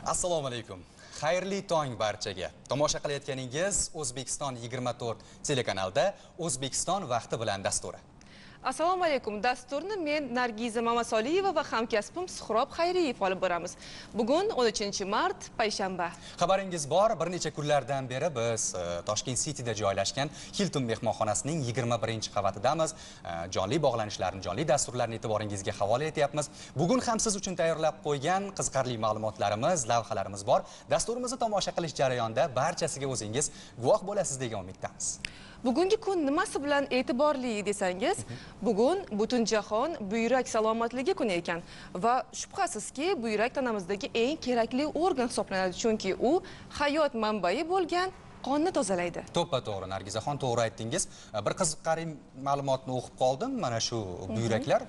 Assalomu alaykum. Xayrli tong barchaga. Tomosha qilayotganingiz O'zbekiston 24 telekanalida O'zbekiston vaqti bilan dasturi. Assalomu alaykum. Dasturni men Nargiza Mamasoliyeva va hamkasbim Suhrob Xayriyev olib boramiz. Bugun 13-mart, payshanba. Xabaringiz bor, bir necha kunlardan beri biz Toshkent Cityda joylashgan Hilton mehmonxonasining 21-qavatidamiz. Jonli bog'lanishlarni, jonli dasturlarni e'tiboringizga havola etyapmiz. Bugun ham siz uchun tayyorlab qo'ygan qiziqarli ma'lumotlarimiz, lavhalarimiz bor. Dasturimizni tomosha qilish jarayonida barchasiga o'zingiz guvoh bo'lasiz degan umiddamiz. Bugungi kun nimasi bilan e'tiborli desangiz, bugun Butunjahon buyrak salomatligi kuni ekan va shubhasizki, buyrak tanamizdagi eng kerakli organ hisoblanadi, chunki u hayot manbai bo'lgan qonni tozalaydi. To'ppa-to'g'ri Nargizaxon, to'g'ri aytdingiz. Bir qiziqarli ma'lumotni o'qib qoldim. Mana shu buyraklar,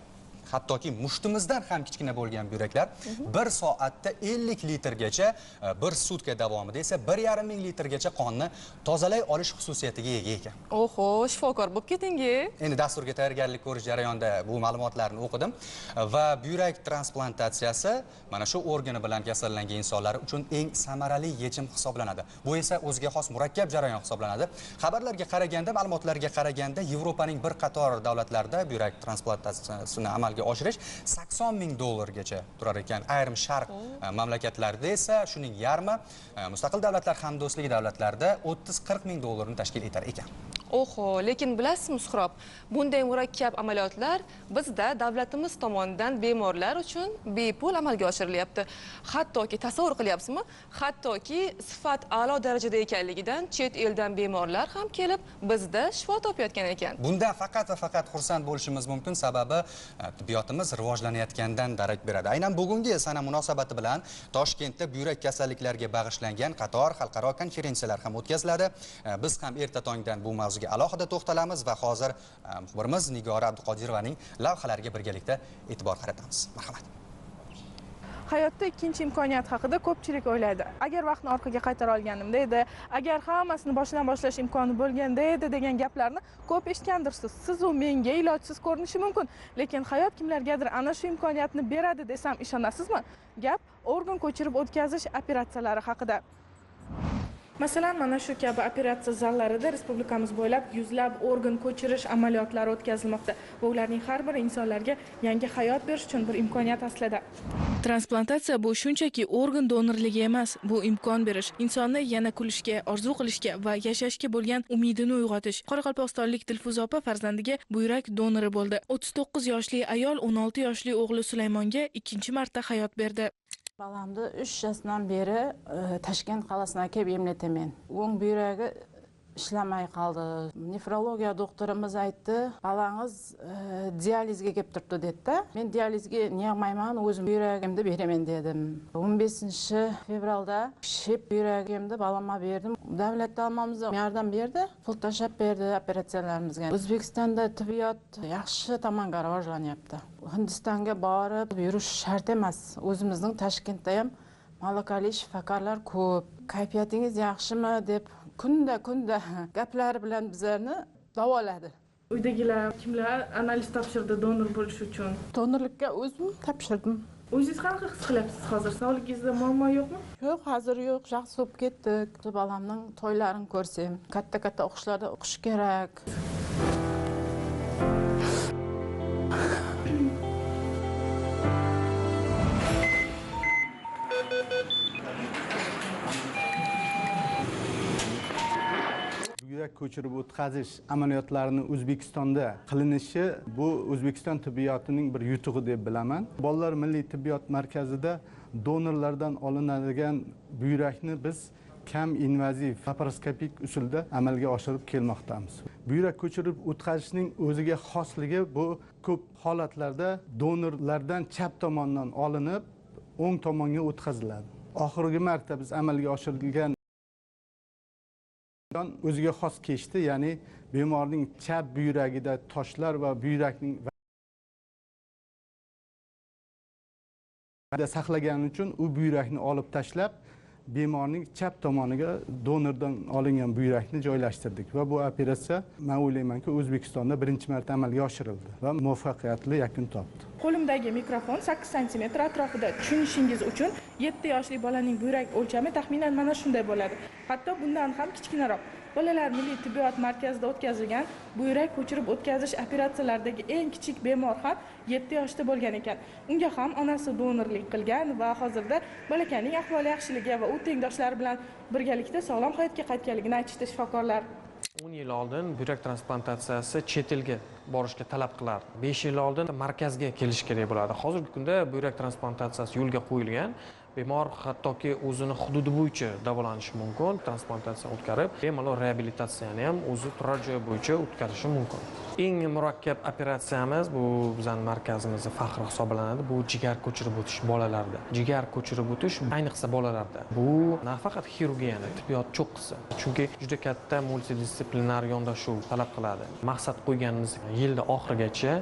hattoki mushtimizdan ham kichkina bo'lgan buyraklar bir soatda 50 litrgacha, bir sutka davomida esa 1,5 ming litrgacha qonni tozalay olish xususiyatiga ega ekan. Oho, shifokor bo'lib ketingi. Endi dasturga tayyorgarlik ko'rish jarayonida bu ma'lumotlarni o'qidim va buyrak transplantatsiyasi mana shu organi bilan kasallangan insonlar uchun eng samarali yechim hisoblanadi. Bu esa o'ziga xos murakkab jarayon hisoblanadi. Xabarlarga qaraganda, ma'lumotlarga qaraganda Yevropaning bir qator davlatlarida buyrak transplantatsiyasini amalga oshirish 80 ming dollargacha turar ekan. Ayrim sharq mamlakatlarida esa shuning yarmi, mustaqil davlatlar hamdo'stligi davlatlarida 30-40 ming dollarni tashkil etar ekan. Oho, lekin bilasizmi Suhrob, bunday murakkab amaliyotlar bizda davlatimiz tomonidan bemorlar uchun bepul amalga oshirilyapti. Hattoki tasavvur qilyapsizmi? Hattoki sifat a'lo darajada ekanligidan chet eldan bemorlar ham kelib bizda shifo topayotgan ekan. Bundan faqat va faqat xursand bo'lishimiz mumkin, sababi tibbiyotimiz rivojlanayotgandan darak beradi. Aynan bugungi sana munosabati bilan Toshkentda buyrak kasalliklariga bag'ishlangan qator xalqaro konferensiyalar ham o'tkaziladi. Biz ham erta tongdan bu mavzuga alohida to'xtalamiz va hozir muxbirimiz Nigora Abduqodirovaning lavhalariga birgalikda e'tibor qaratamiz. Marhamat. Hayotda ikkinchi imkoniyat haqida ko'pchilik o'ylaydi. Agar vaqtni orqaga qaytara olganimda edi, agar hammasini boshidan boshlash imkoni bo'lganda edi degan gaplarni ko'p eshitgandirsiz. Siz u menga ilojsiz ko'rinishi mumkin, lekin hayot kimlargadir ana shu imkoniyatni beradi desam ishonasizmi? Gap organ ko'chirib o'tkazish operatsiyalari haqida. Masalan, mana shu kabi operatsiya zallarida respublikamiz bo'ylab yuzlab organ ko'chirish amaliyotlari o'tkazilmoqda va ularning har biri insonlarga yangi hayot berish uchun bir imkoniyat aslida. Transplantatsiya bu shunchaki organ donorligi emas, bu imkon berish, insonni yana kulishga, orzu qilishga va yashashga bo'lgan umidini uyg'otish. Qoraqalpog'istonlik Dilfuza opa farzandiga buyrak donori bo'ldi. 39 yoshli ayol 16 yoshli o'g'li Sulaymonga ikkinchi marta hayot berdi. Balamdı 3 yaşından beri Tashkent qalasına kelib emlataman. O'ng buyragi ishlamay qoldi. Nefrologiya doktorimiz aytdi, balangiz dializga kelib turibdi dedi-da. Men dializga niyolmayman, o'zim buyragimni beraman dedim. 15-fevralda ship buyragimni balama berdim. Davlat tomonidan yordam berdi, pul tashlab berdi operatsiyalarimizga. O'zbekistonda tibbiyot yaxshi tomonga rivojlanyapti. Hindistonga borib yurish shart emas. O'zimizning Toshkentda ham malakali shifokorlar ko'p. Kayfiyatingiz yaxshimi deb kunda gaplari bilan bizlarni davoladi. Uydagilar kimlar analiz topshirdi donor bo'lish uchun? Donorlikka o'zim topshirdim. O'zingiz qanaqa his qilyapsiz hozir? Sog'ligingizda muammo yo'qmi? Yo'q, hozir yo'q, yaxshi bo'lib ketdik. Balamning to'ylarini ko'rsam, katta-katta o'qishlarda o'qish kerak. Buyrak ko'chirib o'tkazish amaliyotlarini O'zbekistonda qilinishi bu O'zbekiston tibbiyotining bir yutug'i deb bilaman. Bolalar milliy tibbiyot markazida donorlardan olinadigan buyrakni biz kam invaziv laparoskopik usulda amalga oshirib kelmoqdamiz. Buyrak ko'chirib o'tkazishning o'ziga xosligi bu ko'p holatlarda donorlardan chap tomondan olinib o'ng tomonga o'tkaziladi. Oxirgi marta biz amalga oshirilgan o'ziga xos kechdi, ya'ni bemorning chap buyragida toshlar va buyrakning saqlagani uchun u buyrakni olib tashlab bemorning chap tomoniga donordan olingan buyrakni joylashtirdik va bu operatsiya, men o'ylaymanki, O'zbekistonda birinchi marta amalga oshirildi va muvaffaqiyatli yakun topdi. Qo'limdagi mikrofon 8 sm atrofida. Tushunishingiz uchun 7 yoshli bolaning buyrak o'lchami taxminan mana shunday bo'ladi. Hatto bundan ham kichkinaroq. Bolalar milliy tibbiyot markazida o'tkazilgan buyrak ko'chirib o'tkazish operatsiyalaridagi eng kichik bemor ham 7 yoshda bo'lgan ekan. Unga ham onasi donorlik qilgan va hozirda bolakayning ahvoli yaxshiligi va u tengdoshlari bilan birgalikda sog'lom hayotga qaytganligini aytishdi shifokorlar. 10 yil oldin buyrak transplantatsiyasi chet elga borishga talab qilardi. 5 yil oldin markazga kelish kerak bo'ladi. Hozirgi kunda buyrak transplantatsiyasi yo'lga qo'yilgan. Bemor hattoki o'zini hududi bo'yicha davolanishi mumkin, transplantatsiya o'tkazib, bemalol reabilitatsiyani ham o'zi turar joyi bo'yicha o'tkazishi mumkin. Eng murakkab operatsiyamiz bu bizning markazimizning faxri hisoblanadi. Bu jigar ko'chirib o'tish bolalarda. Jigar ko'chirib o'tish ayniqsa bolalarda. Bu nafaqat xirurgiyani, tibbiyot cho'qqisi. Chunki juda katta multidisiplinar yondashuv talab qiladi. Maqsad qo'yganimiz yilda oxirigacha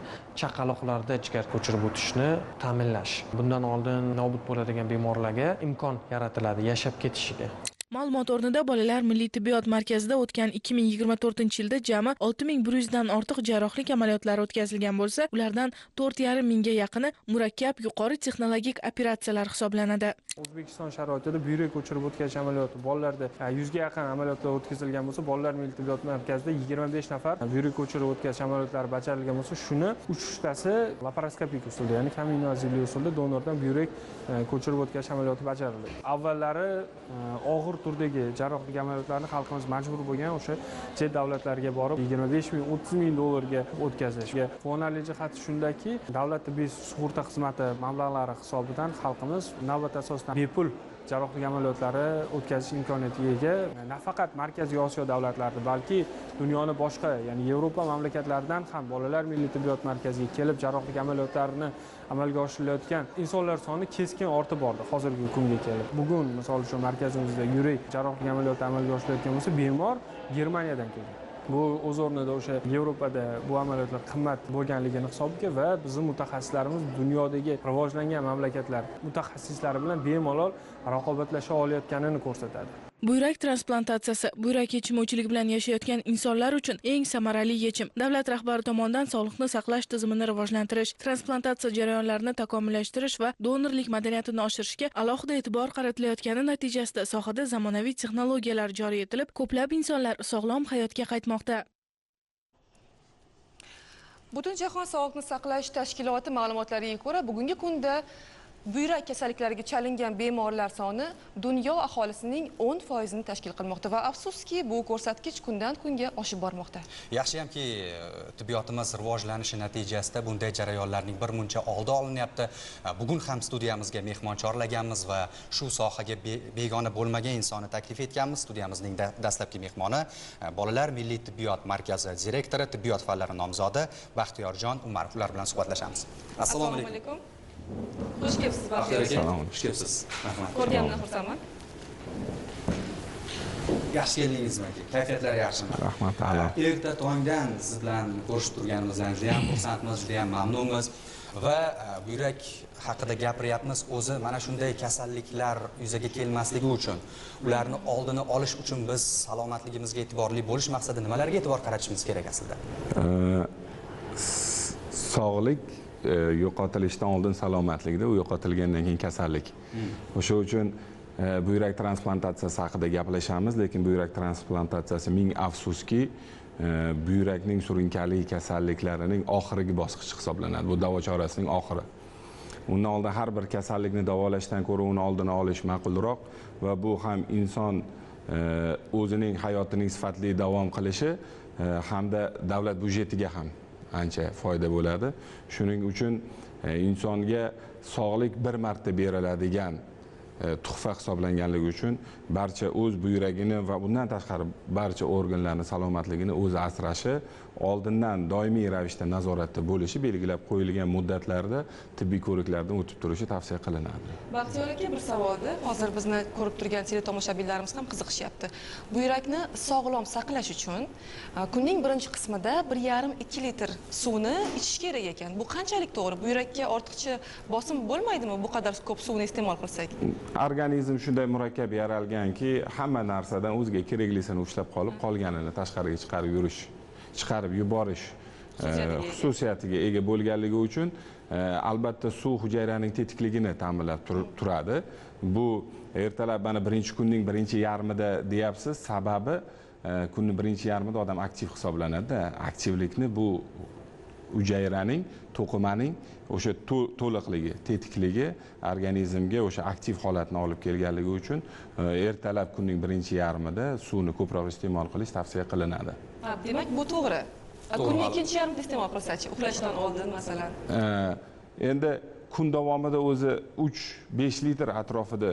chaqaloqlarda jigar ko'chirib o'tishni ta'minlash. Bundan oldin nobud bo'ladigan bemorlarga imkon yaratiladi yashab ketishiga. Ma'lumot o'rnida, Bolalar milliy tibbiyot markazida o'tgan 2024-yilda jami 6100 dan ortiq jarrohlik amaliyotlari o'tkazilgan bo'lsa, ulardan 4,5 mingga yaqini murakkab yuqori texnologik operatsiyalar hisoblanadi. O'zbekiston sharoitida buyrak ko'chirib o'tkazish amaliyoti bolalarda 100 ga yaqin amaliyotlar o'tkazilgan bo'lsa, Bolalar milliy tibbiyot markazida 25 nafar buyrak ko'chirib o'tkazish amaliyotlari bajarilgan bo'lsa, shuni 3 tasi laparoskopik usulda, ya'ni kam invazivli usulda donordan buyrak ko'chirib o'tkazish amaliyoti bajarildi. Avvallari og'ir turdagi jarrohlik amaliyotlarini xalqimiz majbur bo'lgan o'sha chet davlatlarga borib 25 ming, 30 ming dollarga o'tkazishga. Quvonarli jihati shundaki, davlat tibbiy sug'urta xizmati mablag'lari hisobidan xalqimiz navbat asosida bepul jarrohlik amaliyotlari o'tkazish imkoniyatiga ega. Nafaqat Markaziy Osiyo davlatlarida, balki dunyoni boshqa, ya'ni Yevropa mamlakatlaridan ham Bolalar milliy tibbiyot markaziga kelib jarrohlik amaliyotlarini amalga oshirilayotgan insonlar soni keskin ortib bordi hozirgi kunga kelib. Bugun misol uchun markazimizda yurak jarrohlik amaliyoti amalga oshirilayotgan bo'lsa, bemor Germaniyadan kelgan. Bu o'z o'rnida o'sha Yevropada bu amaliyotlar qimmat bo'lganligini hisobga va bizning mutaxassislarimiz dunyodagi rivojlangan mamlakatlar mutaxassislari bilan bemalol raqobatlasha olayotganini ko'rsatadi. Buyrak transplantatsiyasi buyrak yetishmovchiligi bilan yashayotgan insonlar uchun eng samarali yechim. Davlat rahbari tomonidan sog'liqni saqlash tizimini rivojlantirish, transplantatsiya jarayonlarini takomillashtirish va donorlik madaniyatini oshirishga alohida e'tibor qaratilayotgani natijasida sohada zamonaviy texnologiyalar joriy etilib, ko'plab insonlar sog'lom hayotga qaytmoqda. Butunjahon sog'liqni saqlash tashkiloti ma'lumotlariga ko'ra, bugungi kunda buyrak kasalliklariga chalingan bemorlar soni dunyo aholisining 10%ni tashkil qilmoqda va afsuski bu ko'rsatkich kundan kunga oshib bormoqda. Yaxshiyamki, tibbiyotimiz rivojlanishi natijasida bunday jarayonlarning bir muncha oldi olinyapti. Bugun ham studiyamizga mehmon chorlaganmiz va shu sohaga begona bo'lmagan insonni taklif etganmiz. Studiyamizning dastlabki mehmoni Bolalar milliy tibbiyot markazi direktori, tibbiyot fanlari nomzodi Baxtiyorjon Umarov. Ular bilan suhbatlashamiz. Assalomu alaykum. Xush kelibsiz, Baxtiyor aka. Xush kelibsiz. Rahmat. Ko'rganimdan xursandman. Yaxshi keldingizmi aka? Kayfiyatlar yaxshimi? Rahmat, a'lo. Erta tongdan siz bilan ko'rishib turganimizdan juda ham xursandmiz, juda ham mamnunmiz va buyrak haqida gapiryapmiz. O'zi mana shunday kasalliklar yuzaga kelmasligi uchun, ularni oldini olish uchun biz salomatligimizga e'tiborli bo'lish maqsadida nimalarga e'tibor qaratishimiz kerak aslida? Sog'lik yo'qotilishdan oldin salomatlikda, u yo'qotilgandan keyin kasallik. O'sha uchun buyrak transplantatsiyasi haqida gaplashamiz, lekin buyrak transplantatsiyasi ming afsuski buyrakning surunkali kasalliklarining oxirgi bosqichi hisoblanadi. Bu davo chorasining oxiri. Undan oldin har bir kasallikni davolashdan ko'ra uni oldini olish ma'qulroq va bu ham inson o'zining hayotining sifatli davom qilishi hamda davlat byudjetiga ham ancha foyda bo'ladi. Shuning uchun insonga sog'lik bir marta beriladigan tuhfa hisoblanganligi uchun barcha o'z buyragini va bundan tashqari barcha organlarni salomatligini o'zi asrashi, oldindan doimiy ravishda nazoratda bo'lishi, belgilab qo'yilgan muddatlarda tibbiy ko'riklardan o'tib turishi tavsiya qilinadi. Baxtiyor aka, bir savolda hozir bizni ko'rib turgan teletomoshabinlarimiz ham qiziqishyapti. Buyrakni sog'lom saqlash uchun kunning birinchi qismida 1,5-2 litr suvni ichish kerak ekan. Bu qanchalik to'g'ri? Buyrakka ortiqcha bosim bo'lmaydimi bu qadar ko'p suvni iste'mol qilsak? Organizm shunday murakkab yaralganki, hamma narsadan o'ziga keraklisini ushlab qolib, qolganini tashqariga chiqarib yuborish xususiyatiga ega bo'lganligi uchun albatta suv hujayraning tetikligini ta'minlab turadi. Bu ertalab mana birinchi kunning birinchi yarmida deyapsiz, sababi kunning birinchi yarmida odam aktiv hisoblanadi. Aktivlikni bu hujayraning, to'qimaning o'sha to'liqligi, tetikligi organizmga o'sha aktiv holatni olib kelganligi uchun ertalab kunning birinchi yarmida suvni ko'proq iste'mol qilish tavsiya qilinadi. Demak, bu to'g'ri. Kunning ikkinchi yarmida iste'mol qilsachi, uxlashdan oldin masalan. Endi kun davomida o'zi 3-5 litr atrofida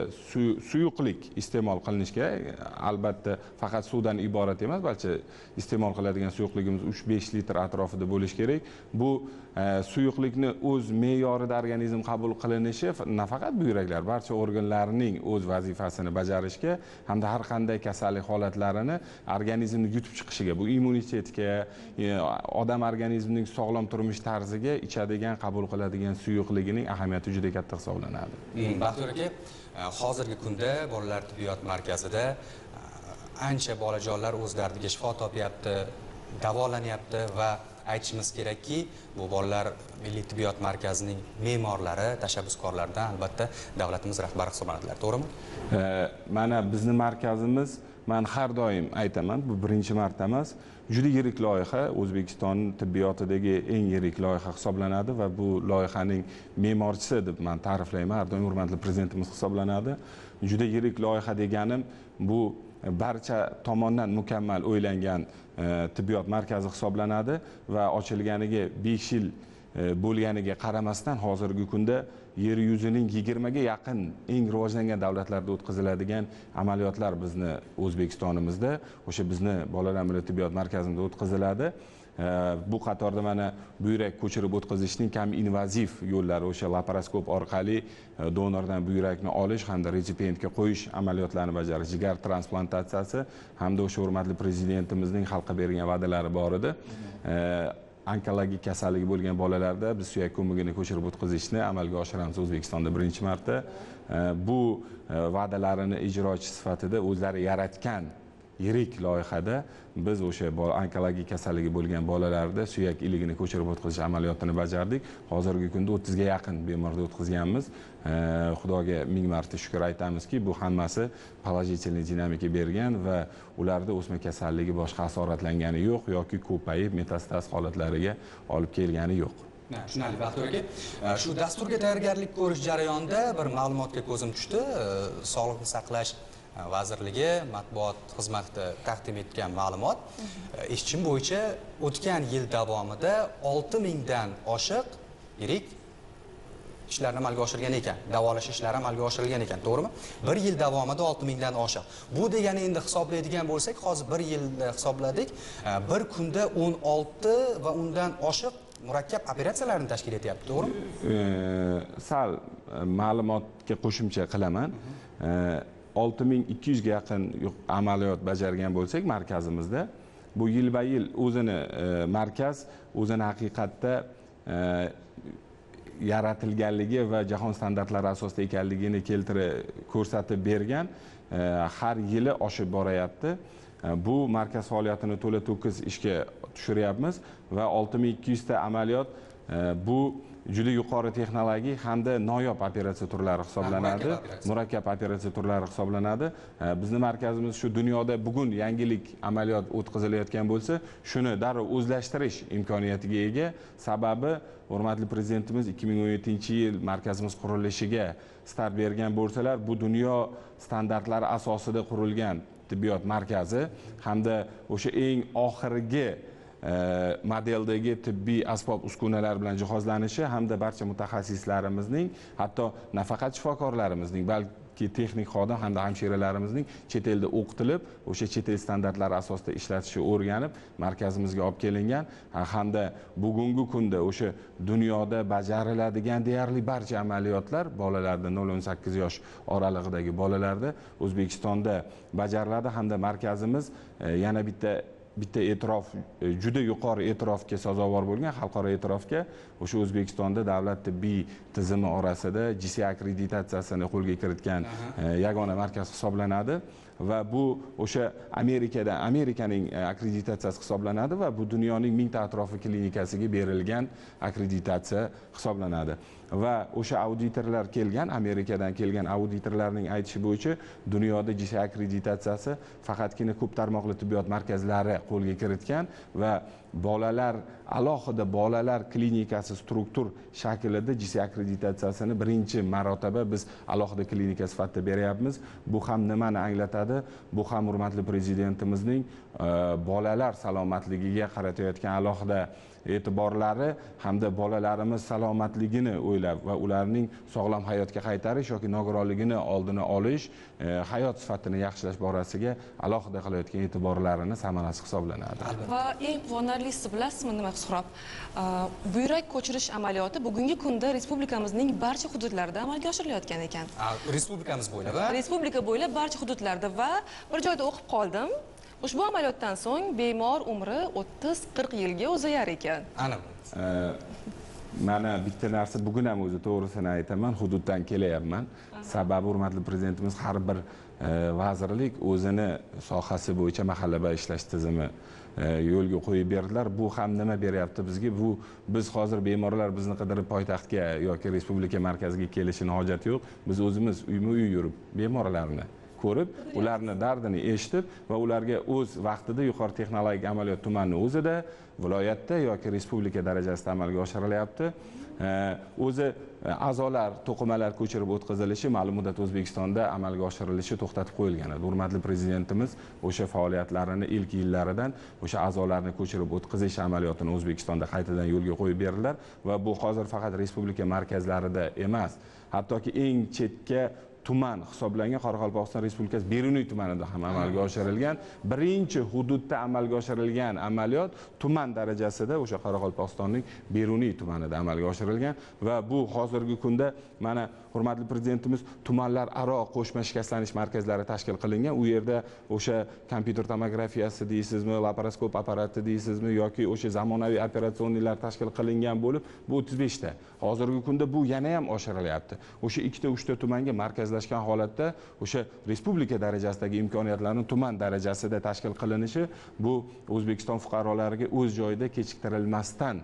suyuqlik iste'mol qilinishi kerak. Albatta faqat suvdan iborat emas, balki iste'mol qiladigan suyuqligimiz 3-5 litr atrofida bo'lishi kerak. Bu suyuqlikni o'z me'yorida organizm qabul qilinishi nafaqat buyraklar, barcha organlarning o'z vazifasini bajarishga hamda har qanday kasallik holatlarini organizmni yutib chiqishiga, bu immunitetga, odam organizmining sog'lom turmush tarziga ichadigan, qabul qiladigan suyuqligining ahamiyati juda katta hisoblanadi. Baxtiyor aka, hozirgi kunda bolalar tibbiyot markazida ancha bolajonlar o'z dardiga shifo topyapti, davolanyapti va aytishimiz kerakki, bu bolalar milliy tibbiyot markazining me'morlari, tashabbuskorlaridan albatta davlatimiz rahbari hisoblanadilar, to'g'rimi? Mana bizni markazimiz, men har doim aytaman, bu birinchi marta emas, juda yirik loyiha, O'zbekiston tibbiyotidagi eng yirik loyiha hisoblanadi va bu loyihaning me'morchisi deb men ta'riflayman, har doim hurmatli prezidentimiz hisoblanadi. Juda yirik loyiha deganim, bu barcha tomondan mukammal o'ylangan tibbiyot markazi hisoblanadi va ochilganiga 5 yil bo'lganiga qaramasdan hozirgi kunda yer yuzining 20 ga yaqin eng rivojlangan davlatlarda o'tkaziladigan amaliyotlar bizni O'zbekistonimizda, o'sha bizni bolalar milliy tibbiyot markazida o'tkaziladi. Bu qatorda mana buyrak ko'chirib o'tkazishning kam invaziv yo'llari, o'sha laparoskop orqali donordan buyrakni olish hamda retsipientga qo'yish amaliyotlarini bajarish, jigar transplantatsiyasi hamda o'sha hurmatli prezidentimizning xalqqa bergan va'dalari bor edi. Onkologik kasalligi bo'lgan bolalarda biz suyak ko'migini ko'chirib o'tkazishni amalga oshiramiz O'zbekistonda birinchi marta. Bu va'dalarini ijrochi sifatida o'zlari yaratgan yirik loyihada biz o'sha onkologik kasalligi bo'lgan bolalarda suyak iligini ko'chirib o'tkazish amaliyotini bajardik. Hozirgi kunda 30 ga yaqin bemorda o'tkazganmiz. Xudoga ming marta shukr aytamizki, bu hammasi положительный dinamika bergan va ularda o'sma kasalligi boshqa asoratlangani yo'q yoki ko'payib metastaz holatlariga olib kelgani yo'q. Tushunarli Baxtiyor aka. Shu dasturga tayyorgarlik ko'rish jarayonida bir ma'lumotga ko'zim tushdi. Sog'liqni saqlash vazirligi matbuot xizmatida taqdim etgan ma'lumot, eshitishim bo'yicha o'tgan yil davomida 6000 dan oshiq yirik ishlarni amalga oshirgan ekan, davolash ishlari amalga oshirilgan ekan, to'g'rimi? Bir yil davomida 6000 dan oshiq. Bu degani endi hisoblaydigan bo'lsak, hozir bir yilda hisobladik, bir kunda 16 va undan oshiq murakkab operatsiyalarni tashkil etyapti, to'g'rimi? Sal ma'lumotga qo'shimcha qilaman. 6200 ga yaqin amaliyot bajargan bo'lsak markazimizda, bu yilba-yil o'zini markaz o'zini haqiqatda yaratilganligi va jahon standartlari asosida ekanligini keltirib ko'rsatib bergan, har yili oshib borayapti. Bu markaz faoliyatini to'la to'kis ishga tushiryapmiz va 6200 ta amaliyot bu juda yuqori texnologik hamda noyob operatsiya turlari hisoblanadi, murakkab operatsiya turlari hisoblanadi. Bizni markazimiz shu dunyoda bugun yangilik amaliyot o'tkazilayotgan bo'lsa, shuni darrov o'zlashtirish imkoniyatiga ega. Sababi hurmatli prezidentimiz 2017-yil markazimiz qurilishiga start bergan bo'lsalar, bu dunyo standartlari asosida qurilgan tibbiyot markazi hamda o'sha eng oxirgi modeldagi tibbiy asbob uskunalar bilan jihozlanishi hamda barcha mutaxassislarimizning, hatto nafaqat shifokorlarimizning, balki texnik xodim hamda hamshiralarimizning chet elda o'qitilib, o'sha chet el standartlari asosida ishlatishi o'rganib markazimizga olib kelingan hamda bugungi kunda o'sha dunyoda bajariladigan deyarli barcha amaliyotlar bolalarda 0-18 yosh oralig'idagi bolalarda O'zbekistonda bajariladi hamda markazimiz yana bitta bitta e'tirof, juda yuqori e'tirofga sazovor bo'lgan xalqaro e'tirofga o'sha O'zbekistonda davlat tibbiy tizimi orasida GC akkreditatsiyasini qo'lga kiritgan yagona markaz hisoblanadi va bu o'sha Amerikaning akkreditatsiyasi hisoblanadi va bu dunyoning 1000 ta atrofi klinikasiga berilgan akkreditatsiya hisoblanadi. Va o'sha auditorlar kelgan, Amerikadan kelgan auditorlarning aytishi bo'yicha dunyoda GC akkreditatsiyasi faqatgina ko'p tarmoqli tibbiyot markazlari qo'lga kiritgan va bolalar alohida bolalar klinikasi struktur shaklida GC akkreditatsiyasini birinchi marotaba biz alohida klinika sifatida beryapmiz. Bu ham nimani anglatadi? Bu ham hurmatli prezidentimizning bolalar salomatligiga qaratayotgan alohida e'tiborlari hamda bolalarimiz salomatligini o'ylab va ularning sog'lom hayotga qaytarish yoki nogironligini oldini olish, hayot sifatini yaxshilash borasiga alohida qilayotgan e'tiborlarini samarasi hisoblanadi. Va eng quvonarlisi bilasizmi nima, Suhrob? Buyrak ko'chirish amaliyoti bugungi kunda respublikamizning barcha hududlarida amalga oshirilayotgan ekan. Respublikamiz bo'ylab, respublika bo'ylab barcha hududlarda va bir joyda o'qib qoldim. Ushbu amaliyotdan so'ng bemor umri 30-40 yilga uzayar ekan. Ana. Mana bitta narsa bugun ham o'zi to'g'risini aytaman, hududdan kelyapman. Sababi hurmatli prezidentimiz har bir vazirlik o'zini sohasi bo'yicha mahallaba ishlash tizimi yo'lga qo'yib berdilar. Bu ham nima beryapti bizga? Bu biz hozir bemorlar bizni qidirib poytaxtga yoki respublika markaziga kelishini hojati yo'q. Biz o'zimiz uyma-uy yurib bemorlarni ko'rib, ularni dardini eshitib va ularga o'z vaqtida yuqori texnologik amaliyot tumanni o'zida, viloyatda yoki respublika darajasida amalga oshirilyapti. O'zi a'zolar, to'qimalar ko'chirib o'tkazilishi ma'lum muddat O'zbekistonda amalga oshirilishi to'xtatib qo'yilgan edi. Hurmatli prezidentimiz o'sha faoliyatlarini ilk yillaridan o'sha a'zolarni ko'chirib o'tkazish amaliyotini O'zbekistonda qaytadan yo'lga qo'yib berdilar va bu hozir faqat respublika markazlarida emas, hattoki eng chetka tuman hisoblangan Qoraqalpog'iston Respublikasi Beruniy tumanida ham amalga oshirilgan. Birinchi hududda amalga oshirilgan amaliyot tuman darajasida o'sha Qoraqalpog'istonning Beruniy tumanida amalga oshirilgan va bu hozirgi kunda mana hurmatli prezidentimiz tumanlar aro qo'shma shikastlanish markazlari tashkil qilingan. U yerda o'sha kompyuter tomografiyasi deysizmi, laparoskop apparati deysizmi yoki o'sha zamonaviy operatsioniylar tashkil qilingan bo'lib, bu 35 ta. Hozirgi kunda bu yana ham oshirilyapti. O'sha 2-3 ta tumanga markazlashgan holatda o'sha respublika darajasidagi imkoniyatlarni tuman darajasida tashkil qilinishi bu O'zbekiston fuqarolariga o'z joyida kechiktirilmasdan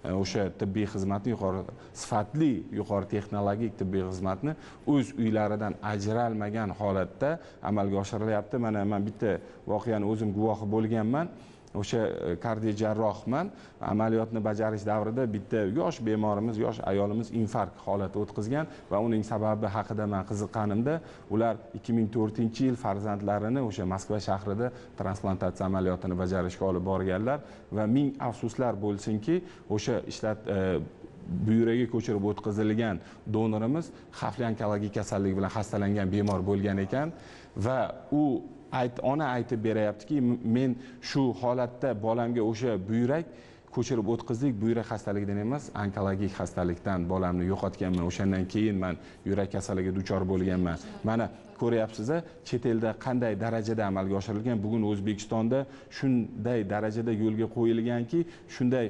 o'sha tibbiy xizmatni, yuqori sifatli, yuqori texnologik tibbiy xizmatni o'z uylaridan ajralmagan holatda amalga oshirilyapti. Mana men bitta voqeani o'zim guvohi bo'lganman. O'sha kardiojarrohman. Amaliyotni bajarish davrida bitta yosh bemorimiz, yosh ayolimiz infarkt holati o'tkazgan va uning sababi haqida men qiziqqanimda ular 2004-yil farzandlarini o'sha Moskva shahrida transplantatsiya amaliyotini bajarishga olib borganlar va ming afsuslar bo'lsinki, o'sha buyragi ko'chirib o'tkazilgan donorimiz xavfli onkologik kasallik bilan xastalangan bemor bo'lgan ekan va u ona aytib berayaptiki, men shu holatda bolamga o'sha buyrak ko'chirib o'tkazdik, buyrak xastaligidan emas, onkologik xastalikdan bolamni yo'qotganman. O'shandan keyin men yurak kasaliga duchor bo'lganman. Mana ko'ryapsiz, chet elda qanday darajada amalga oshirilgan, bugun O'zbekistonda shunday darajada yo'lga qo'yilganki, shunday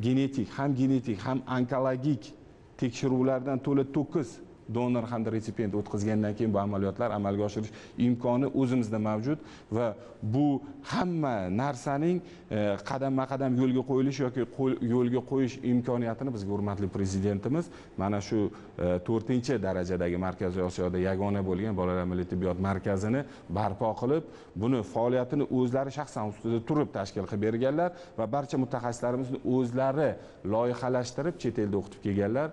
genetik, ham genetik, ham onkologik tekshiruvlardan to'la to'kis donor hamda retsipient o'tkazgandan keyin bu amaliyotlar amalga oshirish imkoni o'zimizda mavjud va bu hamma narsaning qadamma-qadam yo'lga qo'yilishi yoki yo'lga qo'yish imkoniyatini bizga hurmatli prezidentimiz mana shu 4-darajadagi Markaziy Osiyoda yagona bo'lgan Bolalar milliy tibbiyot markazini barpo qilib, buni faoliyatini o'zlari shaxsan ustida turib tashkil qilib berganlar va barcha mutaxassislarimizni o'zlari loyihalashtirib chet elda o'qitib kelganlar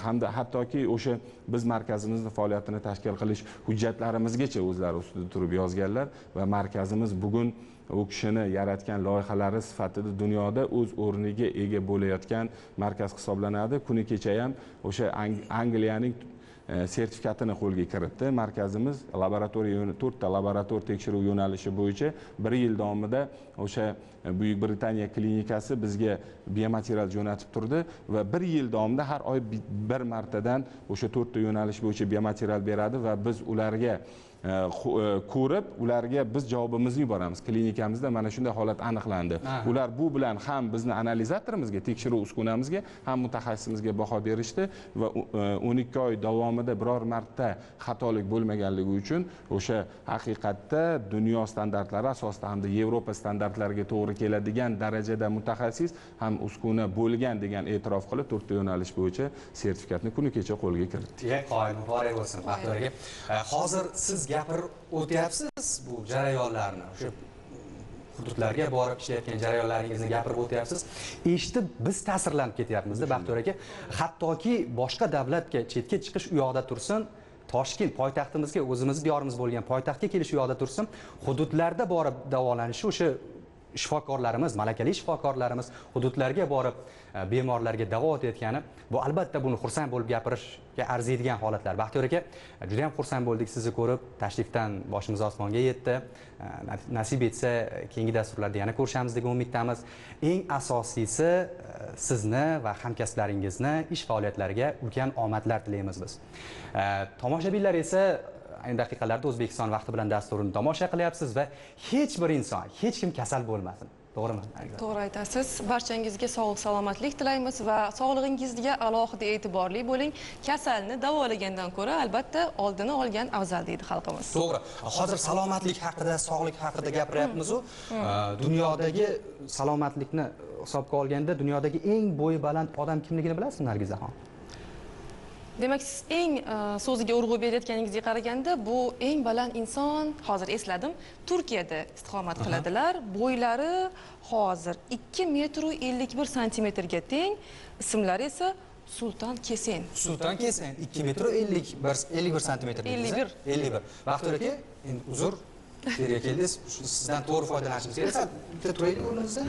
hamda hattoki o'sha biz markazimizni faoliyatini tashkil qilish hujjatlarimizgacha o'zlari ustida turib yozganlar va markazimiz bugun u kishini yaratgan loyihalari sifatida dunyoda o'z o'rniga ega bo'layotgan markaz hisoblanadi. Kuni kecha ham o'sha Angliyaning sertifikatini qo'lga kiritdi. Markazimiz laboratoriya 4 ta laborator tekshiruv yo'nalishi bo'yicha 1 yil davomida o'sha Buyuk Britaniya klinikasi bizga biomaterial jo'natib turdi va 1 yil davomida har oy bir martadan o'sha 4 ta yo'nalish bo'yicha biomaterial beradi va biz ularga ko'rib, ularga biz javobimizni yuboramiz. Klinikamizda mana shunday holat aniqlandi. Ular bu bilan ham bizni analizatorimizga, tekshiruv uskunamizga, ham mutaxassisimizga baho berishdi va 12 oy davomida biror marta xatolik bo'lmaganligi uchun o'sha haqiqatda dunyo standartlari asosida hamda Yevropa standartlariga to'g'ri keladigan darajada mutaxassis ham uskuna bo'lgan degan e'tirof qilib, 4 ta yo'nalish bo'yicha sertifikatni kuni kecha qo'lga kiritdi. Qoyil, muborak bo'lsin Baxtiyor aka. Hozir siz gapirib o'tyapsiz bu jarayonlarni, o'sha hududlarga borib ishlayotgan jarayonlaringizni gapirib o'tyapsiz. Eshitib biz ta'sirlanib ketyapmiz-da Baxtiyor aka. Hattoki boshqa davlatga chetga chiqish u yoqda tursin, Toshkent poytaxtimizga, o'zimiz diyorimiz bo'lgan poytaxtga kelish u yoqda tursin, hududlarda borib davolanishi o'sha shifokorlarimiz, malakali shifokorlarimiz hududlarga borib bemorlarga davo o'tayotgani, bu albatta buni xursand bo'lib gapirishga arziydigan holatlar. Baxtiyor aka, juda ham xursand bo'ldik sizni ko'rib, tashrifdan boshimiz osmonga yetdi. Nasib etsa keyingi dasturlarda yana ko'rishamiz degan umiddamiz. Eng asosiysi sizni va hamkasblaringizni ish faoliyatlariga ulkan omadlar tilaymiz biz. Tomoshabinlar esa ayni daqiqalarda O'zbekiston vaqti bilan dasturini tomosha qilyapsiz va hech bir inson, hech kim kasal bo'lmasin. To'g'rimi? To'g'ri aytasiz. Barchangizga sog'lik, salomatlik tilaymiz va sog'lig'ingizga alohida e'tiborli bo'ling. Kasalni davolagandan ko'ra albatta oldini olgan afzal deydi xalqimiz. To'g'ri. Hozir salomatlik haqida, sog'lik haqida gapiryapmiz-u. Dunyodagi salomatlikni hisobga olganda dunyodagi eng bo'yi baland odam kimligini bilasizmi, Nargizaxon? Demak, siz eng so'ziga urg'u berayotganingizga qaraganda, bu eng baland inson, hozir esladim, Turkiyada istiqomat qiladilar. Bo'ylari hozir 2 metr 51 santimetrga teng, ismlari esa Sulton Kesen. Sulton Kesen 2 metr 51 santimetr. 51. 51. Baxtiyor aka, endi uzr, terga keldingiz, sizdan to'g'ri foydalanishimiz kerak. Sal bitta turaylik o'rnimizda.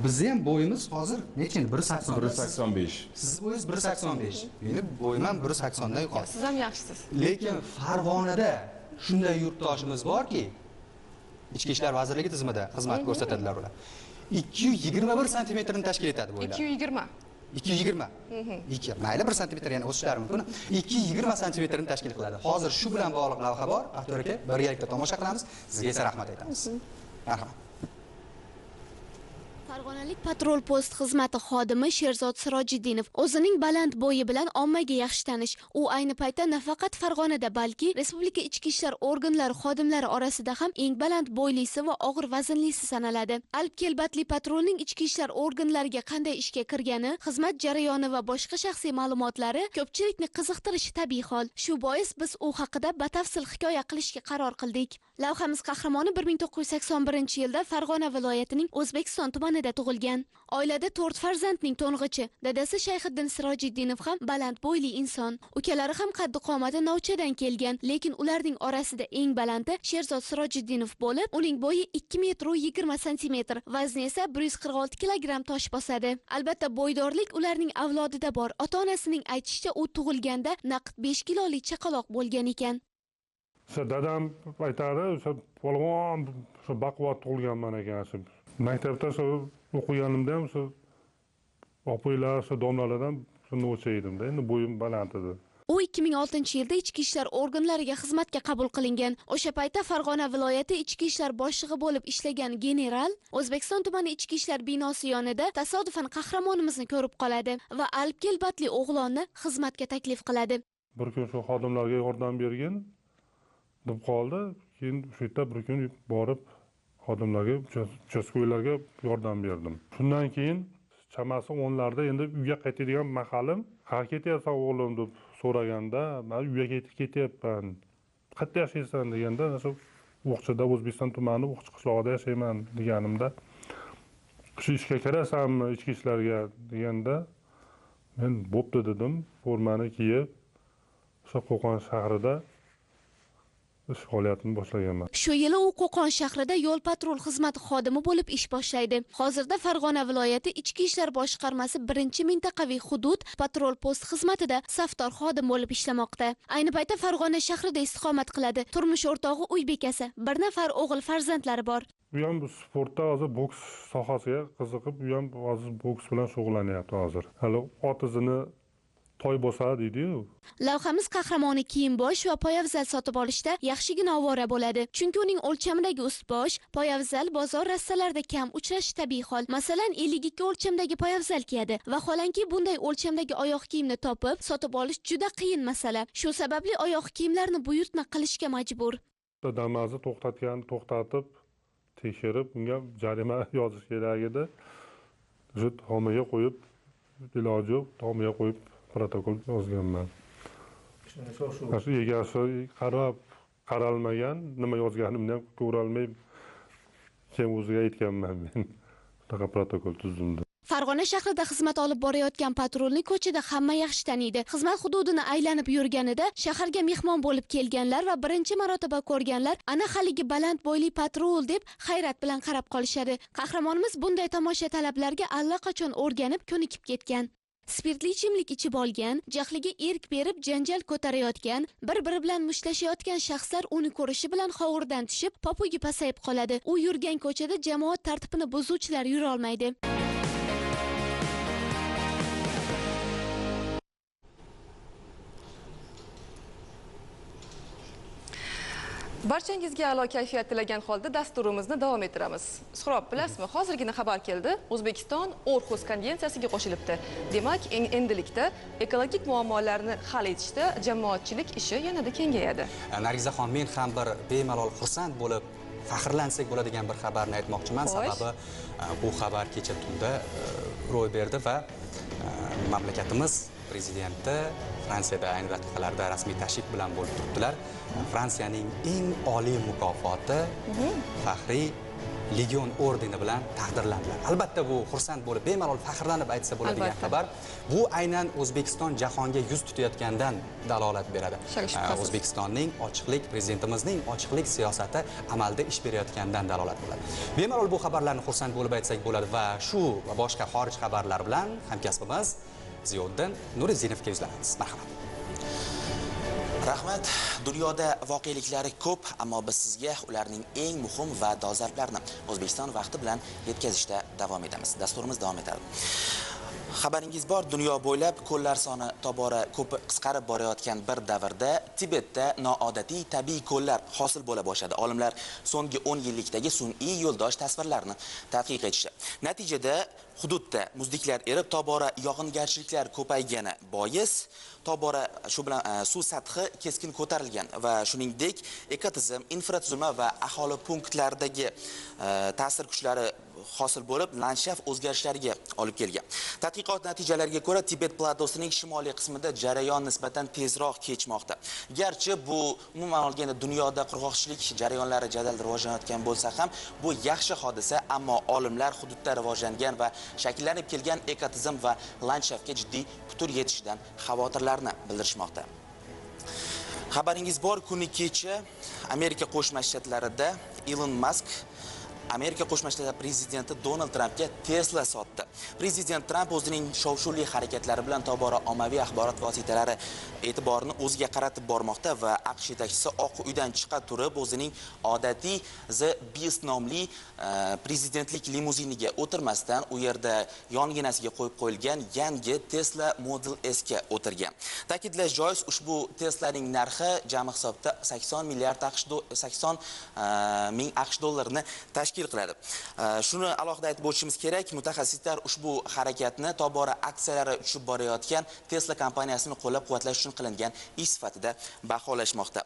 Bizni ham bo'yimiz hozir necha endi? 1.80. 1.85. Siz bo'yingiz 1.85. Meni bo'yim ham 1.80 dan yuqori. Siz ham yaxshisiz. Lekin Farg'onada shunday yurtdoshimiz borki, Ichki ishlar vazirligi tizimida xizmat ko'rsatadilar ular. 221 santimetrni tashkil etadi bo'ylari. 220. 220. 2. Mayli 1 santimetr yana o'sishlari mumkin. 220 santimetrni tashkil qiladi. Hozir shu bilan bog'liq lavha bor. Baxtiyor aka, birgalikda tomosha qilamiz. Sizga esa rahmat aytamiz. Marhamat. Farg'onalik patrul post xizmati xodimi Sherzod Sirojiddinov o'zining baland bo'yi bilan ommaga yaxshi tanish. U ayni paytda nafaqat Farg'onada, balki respublika ichki ishlar organlari xodimlari orasida ham eng baland bo'ylisi va og'ir vaznlisi sanaladi. Alp kelbatli patrulning ichki ishlar organlariga qanday ishga kirgani, xizmat jarayoni va boshqa shaxsiy ma'lumotlari ko'pchilikni qiziqtirishi tabiiy hol. Shu bois biz u haqida batafsil hikoya qilishga qaror qildik. Lavhamiz qahramoni 1981-yilda Farg'ona viloyatining O'zbekiston tumanida tug'ilgan. Oilada 4 farzandning to'ng'ichi. Dadasi Shayxiddin Sirojiddinov ham baland bo'yli inson. Ukalari ham qaddi qomati novchadan kelgan, lekin ularning orasida eng balandi Sherzod Sirojiddinov bo'lib, uning bo'yi 2 metr 20 santimetr, vazni esa 146 kilogramm tosh bosadi. Albatta, bo'ydorlik ularning avlodida bor. Ota-onasining aytishicha, u tug'ilganda naqd 5 kilolik chaqaloq bo'lgan ekan. O'sha dadam aytadi, o'sha polvon, o'sha baquvvat tug'ilganman ekan. O'sha maktabda o'sha o'qiganimda ham o'sha opanglar, o'sha domlalardan novcha edimda. Endi bo'yim baland edi. U 2006-yilda ichki ishlar organlariga xizmatga qabul qilingan. O'sha paytda Farg'ona viloyati ichki ishlar boshlig'i bo'lib ishlagan general O'zbekiston tumani ichki ishlar binosi yonida tasodifan qahramonimizni ko'rib qoladi va alp kelbatli o'g'lonni xizmatga taklif qiladi. Bir kun shu xodimlarga yordam bergin deb qoldi. Keyin o'sha yerda bir kun borib xodimlarga, uchastkoylarga yordam berdim. Shundan keyin chamasi 10larda endi uyga qaytadigan mahalim, "Qayerga ketyapsan o'g'lim?" deb so'raganda, "Men uyga ketyapman." "Qayerda yashaysan?" deganda, "Shu O'qchida, O'zbekiston tumani O'qchi qishlog'ida yashayman" deganimda, "Shu ishga kirasanmi, ichki ishlarga?" deganda, men bo'pti dedim. Formani kiyib, o'sha Qo'qon shahrida ish faoliyatimni boshlaganman. Shu yili u Qo'qon shahrida yo'l patrul xizmati xodimi bo'lib ish boshlaydi. Hozirda Farg'ona viloyati Ichki ishlar boshqarmasi 1-mintaqaviy hudud patrul post xizmatida safdor xodim bo'lib ishlamoqda. Ayni paytda Farg'ona shahrida istiqomat qiladi. Turmush o'rtog'i uy bekasi, bir nafar o'g'il farzandlari bor. U ham sportda hozir boks sohasiga qiziqib, u ham hozir boks bilan shug'ullanyapti hozir. Hali ot izini toy bosadi deydi-yu. Lavhamiz qahramoni kiyim-bosh va poyabzal sotib olishda yaxshigina ovora bo'ladi. Chunki uning o'lchamidagi ust-bosh, poyabzal bozor rastalarida kam uchrashi tabiiy hol. Masalan, 52 o'lchamdagi poyabzal kiyadi. Vaholanki bunday o'lchamdagi oyoq kiyimni topib, sotib olish juda qiyin masala. Shu sababli oyoq kiyimlarni buyurtma qilishga majbur. Damazni to'xtatib, tekshirib, unga jarima yozish kerak edi. Shu tomiga qo'yib, iloji yo'q, tomiga qo'yib protokol yozganman. Shu egasi qarab qaralmagan, nima yozganimni ham ko'rolmay keyin o'ziga aytganman men. Shunaqa protokol tuzdim. Farg'ona shahrida xizmat olib borayotgan patrulni ko'chada hamma yaxshi taniydi. Xizmat hududini aylanib yurganida shaharga mehmon bo'lib kelganlar va birinchi marotaba ko'rganlar ana haligi baland bo'yli patrul deb hayrat bilan qarab qolishadi. Qahramonimiz bunday tomosha talablarga allaqachon o'rganib, ko'nikib ketgan. Spirtli ichimlik ichib olgan, jahliga erk berib janjal ko'tarayotgan, bir-biri bilan mushtlashayotgan shaxslar uni ko'rishi bilan hovurdan tushib, popugi pasayib qoladi. U yurgan ko'chada jamoat tartibini buzuvchilar yura olmaydi. Barchangizga a'lo kayfiyat tilagan holda dasturimizni davom ettiramiz. Suhrob, bilasizmi, hozirgina xabar keldi. O'zbekiston Orxus konvensiyasiga qo'shilibdi. Demak, endilikda ekologik muammolarni hal etishda jamoatchilik ishi yanada kengayadi. Nargizaxon, men ham bir bemalol xursand bo'lib, faxrlansak bo'ladigan bir xabarni aytmoqchiman. Sababi bu xabar kecha tunda ro'y berdi va mamlakatimiz prezidenti Fransiyada ayni daqiqalarda rasmiy tashrif bilan bo'lib turibdilar. Fransiyaning eng oliy mukofoti faxriy Legion ordeni bilan taqdirlandilar. Albatta bu xursand bo'lib, bemalol faxrlanib aytsa bo'ladigan xabar. Bu aynan O'zbekiston jahonga yuz tutayotgandan dalolat beradi. O'zbekistonning ochiqlik, prezidentimizning ochiqlik siyosati amalda ish berayotgandan dalolat bo'ladi. Bemalol bu xabarlarni xursand bo'lib aytsak bo'ladi va shu va boshqa xorij xabarlar bilan hamkasbimiz Ziyoddin Nurizzinovga yuzlanamiz. Marhamat. Rahmat. Dunyoda voqeliklari ko'p, ammo biz sizga ularning eng muhim va dolzarblarini O'zbekiston vaqti bilan yetkazishda davom etamiz. Dasturimiz davom etadi. Xabaringiz bor, dunyo bo'ylab ko'llar soni tobora ko'p qisqarib borayotgan bir davrda Tibetda noodatiy tabiiy ko'llar hosil bo'la boshladi. Olimlar so'nggi 10 yillikdagi sun'iy yo'ldosh tasvirlarini tadqiq etishdi. Natijada hududda muzliklar erib, tobora yog'ingarchiliklar ko'paygani bois tobora shu bilan suv sathi keskin ko'tarilgan va shuningdek ekotizim, infratuzilma va aholi punktlaridagi ta'sir kuchlari hosil bo'lib, landshaft o'zgarishlariga olib kelgan. Tadqiqot natijalariga ko'ra, Tibet platosining shimoliy qismida jarayon nisbatan tezroq kechmoqda. Garchi bu umuman olganda dunyoda qurg'oqchilik jarayonlari jadal rivojlanayotgan bo'lsa ham, bu yaxshi hodisa, ammo olimlar hududda rivojlangan va shakllanib kelgan ekotizim va landshaftga jiddiy putur yetishidan xavotirlarni bildirishmoqda. Xabaringiz bor, kuni kecha Amerika Qo'shma Shtatlarida Elon Musk Amerika Qo'shma Shtatlari prezidenti Donald Trampga Tesla sotdi. Prezident Tramp o'zining shov-shuvli harakatlari bilan tobora ommaviy axborot vositalari e'tiborini o'ziga qaratib bormoqda va AQSh yetakchisi Oq uydan chiqa turib o'zining odatiy The Beast nomli prezidentlik limuziniga o'tirmasdan u yerda yonginasiga qo'yib qo'yilgan yangi Tesla Model S ga o'tirgan. Ta'kidlash joiz, ushbu Teslaning narxi jami hisobda 80 milliard AQSh 80 ming AQSh dollarini tashkil qiladi. Shuni alohida aytib o'tishimiz kerak, mutaxassislar ushbu harakatni tobora aksiyalari tushib borayotgan Tesla kompaniyasini qo'llab-quvvatlash uchun qilingan ish sifatida baholashmoqda.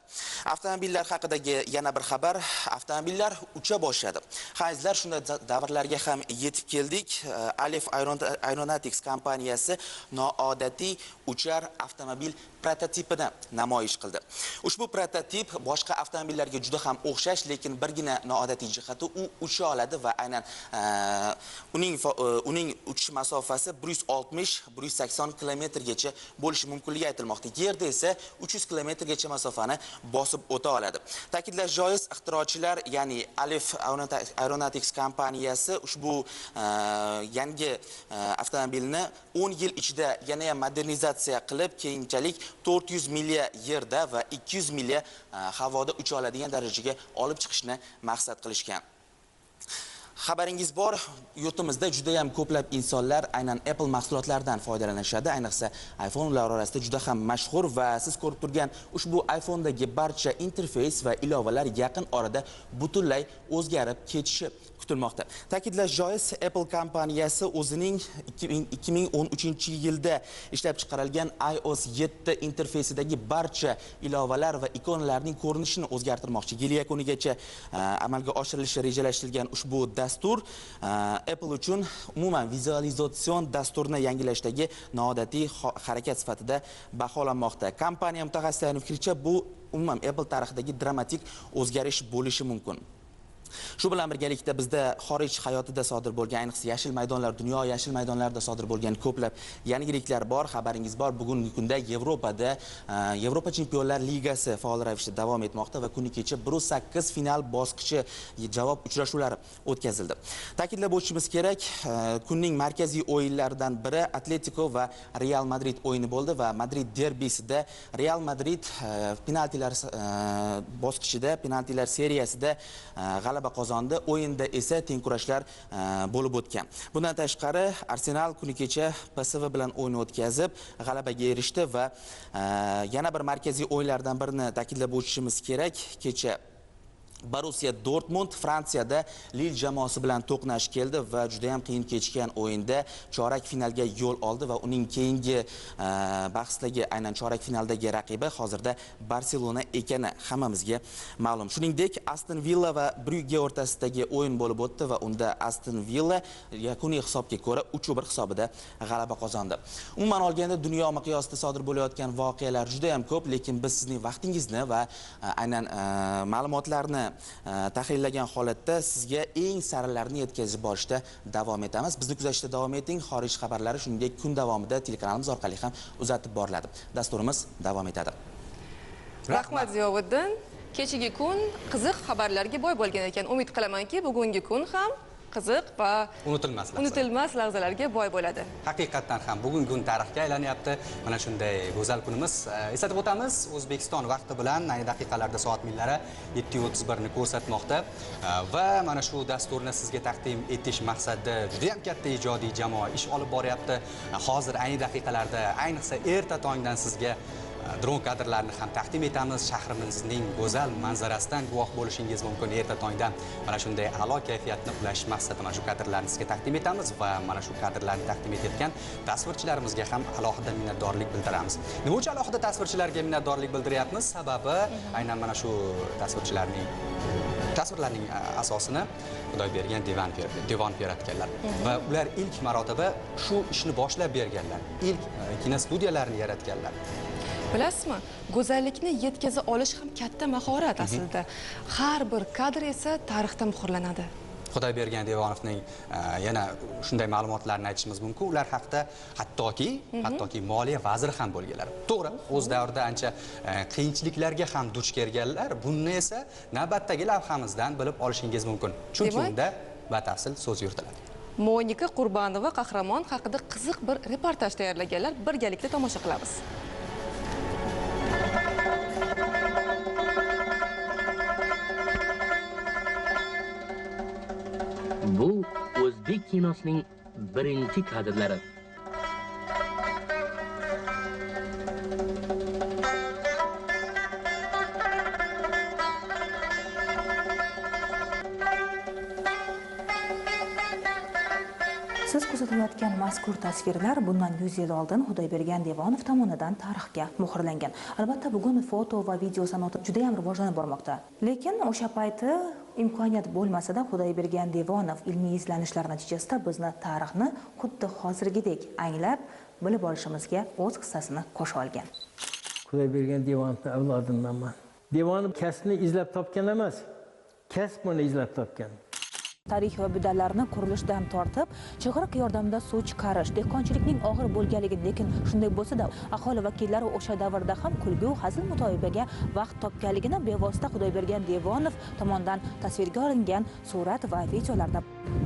Avtomobillar haqidagi yana bir xabar, avtomobillar ucha boshladi. Ha, azizlar, shunday davrlarga ham yetib keldik. Alef Aeronautics kompaniyasi noodatiy uchar avtomobil prototipini namoyish qildi. Ushbu prototip boshqa avtomobillarga juda ham o'xshash, lekin birgina noodatiy jihati u ucha oladi va aynan uning uchish masofasi 160-180 kilometrgacha bo'lishi mumkinligi aytilmoqda. Yerda esa 300 kilometrgacha masofani bosib o'ta oladi. Ta'kidlash joiz, ixtirochilar, ya'ni Alif Aeronautics kompaniyasi ushbu yangi avtomobilni 10 yil ichida yana ham modernizatsiya qilib, keyinchalik 400 milya yerda va 200 milya havoda ucha oladigan darajaga olib chiqishni maqsad qilishgan. Xabaringiz bor, yurtimizda juda ham ko'plab insonlar aynan Apple mahsulotlaridan foydalanishadi. Ayniqsa iPhone ular orasida juda ham mashhur va siz ko'rib turgan ushbu iPhone'dagi barcha interfeys va ilovalar yaqin orada butunlay o'zgarib ketishi kutilmoqda. Ta'kidlash joiz, Apple kompaniyasi o'zining 2013-yilda ishlab chiqarilgan iOS 7 interfeysidagi barcha ilovalar va ikonalarning ko'rinishini o'zgartirmoqchi. Yil yakunigacha amalga oshirilishi rejalashtirilgan ushbu dastur Apple uchun umuman vizualizatsion dasturni yangilashdagi noodatiy harakat sifatida baholanmoqda. Kompaniya mutaxassislarining fikricha, bu umuman Apple tarixidagi dramatik o'zgarish bo'lishi mumkin. Shu bilan birgalikda bizda xorij hayotida sodir bo'lgan, ayniqsa yashil maydonlar, dunyo yashil maydonlarida sodir bo'lgan ko'plab yangiliklar bor. Xabaringiz bor, bugungi kunda Yevropada Yevropa Chempionlar Ligasi faol ravishda davom etmoqda va kuni kecha 1/8 final bosqichi javob uchrashuvlari o'tkazildi. Ta'kidlab o'tishimiz kerak, kunning markaziy o'yinlaridan biri Atletico va Real Madrid o'yini bo'ldi va Madrid derbisida Real Madrid penaltilar bosqichida, penaltilar seriyasida g'alaba qozondi. O'yinda esa teng kurashlar bo'lib o'tgan. Bundan tashqari Arsenal kuni kecha PSV bilan o'yin o'tkazib, g'alabaga erishdi va yana bir markaziy o'yinlardan birini ta'kidlab o'tishimiz kerak. Kecha Borussia Dortmund Fransiyada Lille jamoasi bilan to'qnash keldi va juda ham qiyin kechgan o'yinda chorak finalga yo'l oldi va uning keyingi bahsdagi, aynan chorak finaldagi raqibi hozirda Barselona ekani hammamizga ma'lum. Shuningdek, Aston Villa va Brugge o'rtasidagi o'yin bo'lib o'tdi va unda Aston Villa yakuniy hisobga ko'ra 3-1 hisobida g'alaba qozondi. Umuman olganda dunyo miqyosida sodir bo'layotgan voqealar juda ham ko'p, lekin biz sizning vaqtingizni va aynan ma'lumotlarni tahlillagan holatda sizga eng sarilarini yetkazib borishda davom etamiz. Bizni kuzatishda davom eting. Xorij xabarlari shuningdek kun davomida telekanalimiz orqali ham uzatib boriladi. Dasturimiz davom etadi. Rahmat Ziyoviddin. Kechagi kun qiziq xabarlarga boy bo'lgan ekan. Umid qilamanki, bugungi kun ham qiziq va unutilmas lahzalarga boy bo'ladi. Haqiqatdan ham bugungi kun tarixga aylanyapti. Mana shunday go'zal kunimiz. Eslatib o'tamiz, O'zbekiston vaqti bilan ayni daqiqalarda soat millari 7:31 ni ko'rsatmoqda va mana shu dasturni sizga taqdim etish maqsadida juda ham katta ijodiy jamoa ish olib boryapti. Hozir ayni daqiqalarda, ayniqsa erta tongdan sizga dron kadrlarini ham taqdim etamiz. Shahrimizning go'zal manzarasidan guvoh bo'lishingiz mumkin. Erta tongdan mana shunday a'lo kayfiyatni ulash maqsadida mana shu kadrlarni sizga taqdim etamiz va mana shu kadrlarni taqdim etayotgan tasvirchilarimizga ham alohida minnatdorlik bildiramiz. Nima uchun alohida tasvirchilarga minnatdorlik bildiryapmiz? Sababi aynan mana shu tasvirlarning asosini Xudoybergan Devonov yaratganlar va ular ilk marotaba shu ishni boshlab berganlar, ilk kinostudiyalarni yaratganlar. Bilasizmi, go'zallikni yetkaza olish ham katta mahorat aslida. Har bir kadr esa tarixda muhrlanadi. Xudoybergan Devonovning yana shunday ma'lumotlarni aytishimiz mumkin. Ular haqda hattoki moliya vaziri ham bo'lganlar. To'g'ri, o'z davrida ancha qiyinchiliklarga ham duch kelganlar. Buni esa navbatdagi lavhamizdan bilib olishingiz mumkin. Chunki unda batafsil so'z yuritiladi. Monika Qurbanova qahramon haqida qiziq bir reportaj tayyorlaganlar. Birgalikda tomosha qilamiz. Bu o'zbek kinosining birinchi kadrlari. Siz kuzatayotgan mazkur tasvirlar bundan 100 yil oldin Xudoybergan Devonov tomonidan tarixga muhrlangan. Albatta, bugun foto va video san'ati juda ham rivojlanib bormoqda. Lekin o'sha payti imkoniyat bo'lmasa-da Xudoybergan Devonov ilmiy izlanishlar natijasida bizni tarixni xuddi hozirgidek anglab, bilib olishimizga o'z hissasini qo'sha olgan. Xudoybergan Devonovning avlodindanman. Devonov kasbni izlab topgan emas, kasb uni izlab topgan. Tarix va budalarni qurilishidan tortib, chig'iriq yordamida suv chiqarish, dehqonchilikning og'ir bo'lganligini, lekin shunday bo'lsa-da, aholi vakillari o'sha davrda ham kulgu, hazil mutoyibaga vaqt topganligini bevosita Xudoybergan Devonov tomonidan tasvirga olingan surat va videolarda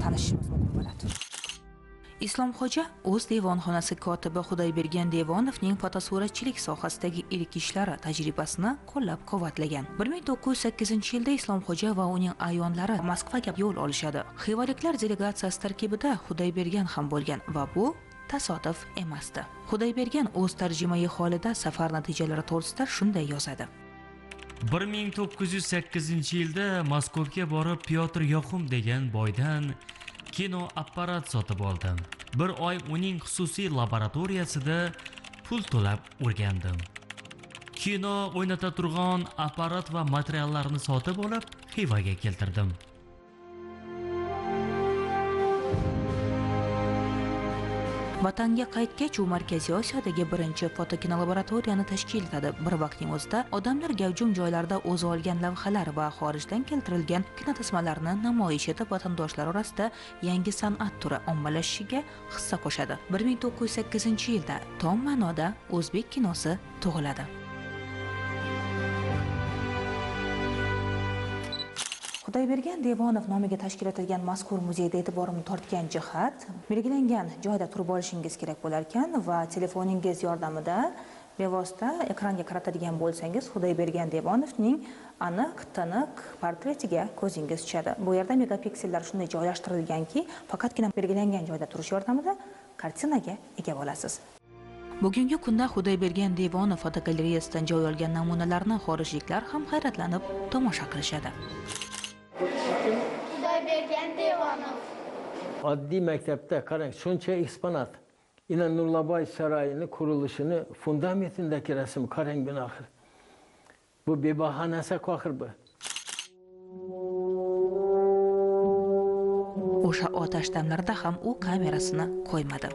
tanishishimiz mumkin bo'ladi. Islomxo'ja o'z devonxonasi kotibi Xudoybergan Devonovning fotosuratchilik sohasidagi ilk ishlari tajribasini qo'llab-quvvatlagan. 1908-yilda Islomxo'ja va uning a'yonlari Moskvaga yo'l olishadi. Xivaliklar delegatsiyasi tarkibida Xudoybergan ham bo'lgan va bu tasodif emasdi. Xudoybergan o'z tarjimai holida safar natijalari to'g'risida shunday yozadi. 1908-yilda Moskvaga borib Pyotr Yoxum degan boydan kino apparat sotib oldim. Bir oy uning xususiy laboratoriyasida pul to'lab o'rgandim. Kino o'ynata turgan apparat va materiallarni sotib olib, Xivaga keltirdim. Vatanga qaytgach, u Markaziy Osiyodagi birinchi fotokinolaboratoriyani tashkil etadi. Bir vaqtning o'zida odamlar gavjum joylarda o'zi olgan lavhalar va xorijdan keltirilgan kinotasmalarni namoyish etib, vatandoshlar orasida yangi san'at turi ommalashishiga hissa qo'shadi. 1908-yilda tom ma'noda o'zbek kinosi tug'iladi. Xudoybergan Devonov nomiga tashkil etilgan mazkur muzeyda e'tiborimni tortgan jihat, belgilangan joyda turib olishingiz kerak bo'lar ekan va telefoningiz yordamida bevosita ekranga qaratadigan bo'lsangiz, Xudoybergan Devonovning aniq, tiniq portretiga ko'zingiz tushadi. Bu yerda megapiksellar shunday joylashtirilganki, faqatgina belgilangan joyda turish yordamida kartinaga ega bo'lasiz. Bugungi kunda Xudoybergan Devonov fotogalereyasidan joy olgan namunalarni xorijliklar ham hayratlanib tomosha qilishadi. Xudoybergan Devonov. Oddiy maktabda qarang, shuncha eksponat. Ina Nurlaboy saroyining qurilishini fundamentindagi rasm qarang buni axir. Bu bebaho narsa axir bu. O'sha otash damlarida ham u kamerasini qo'ymadi.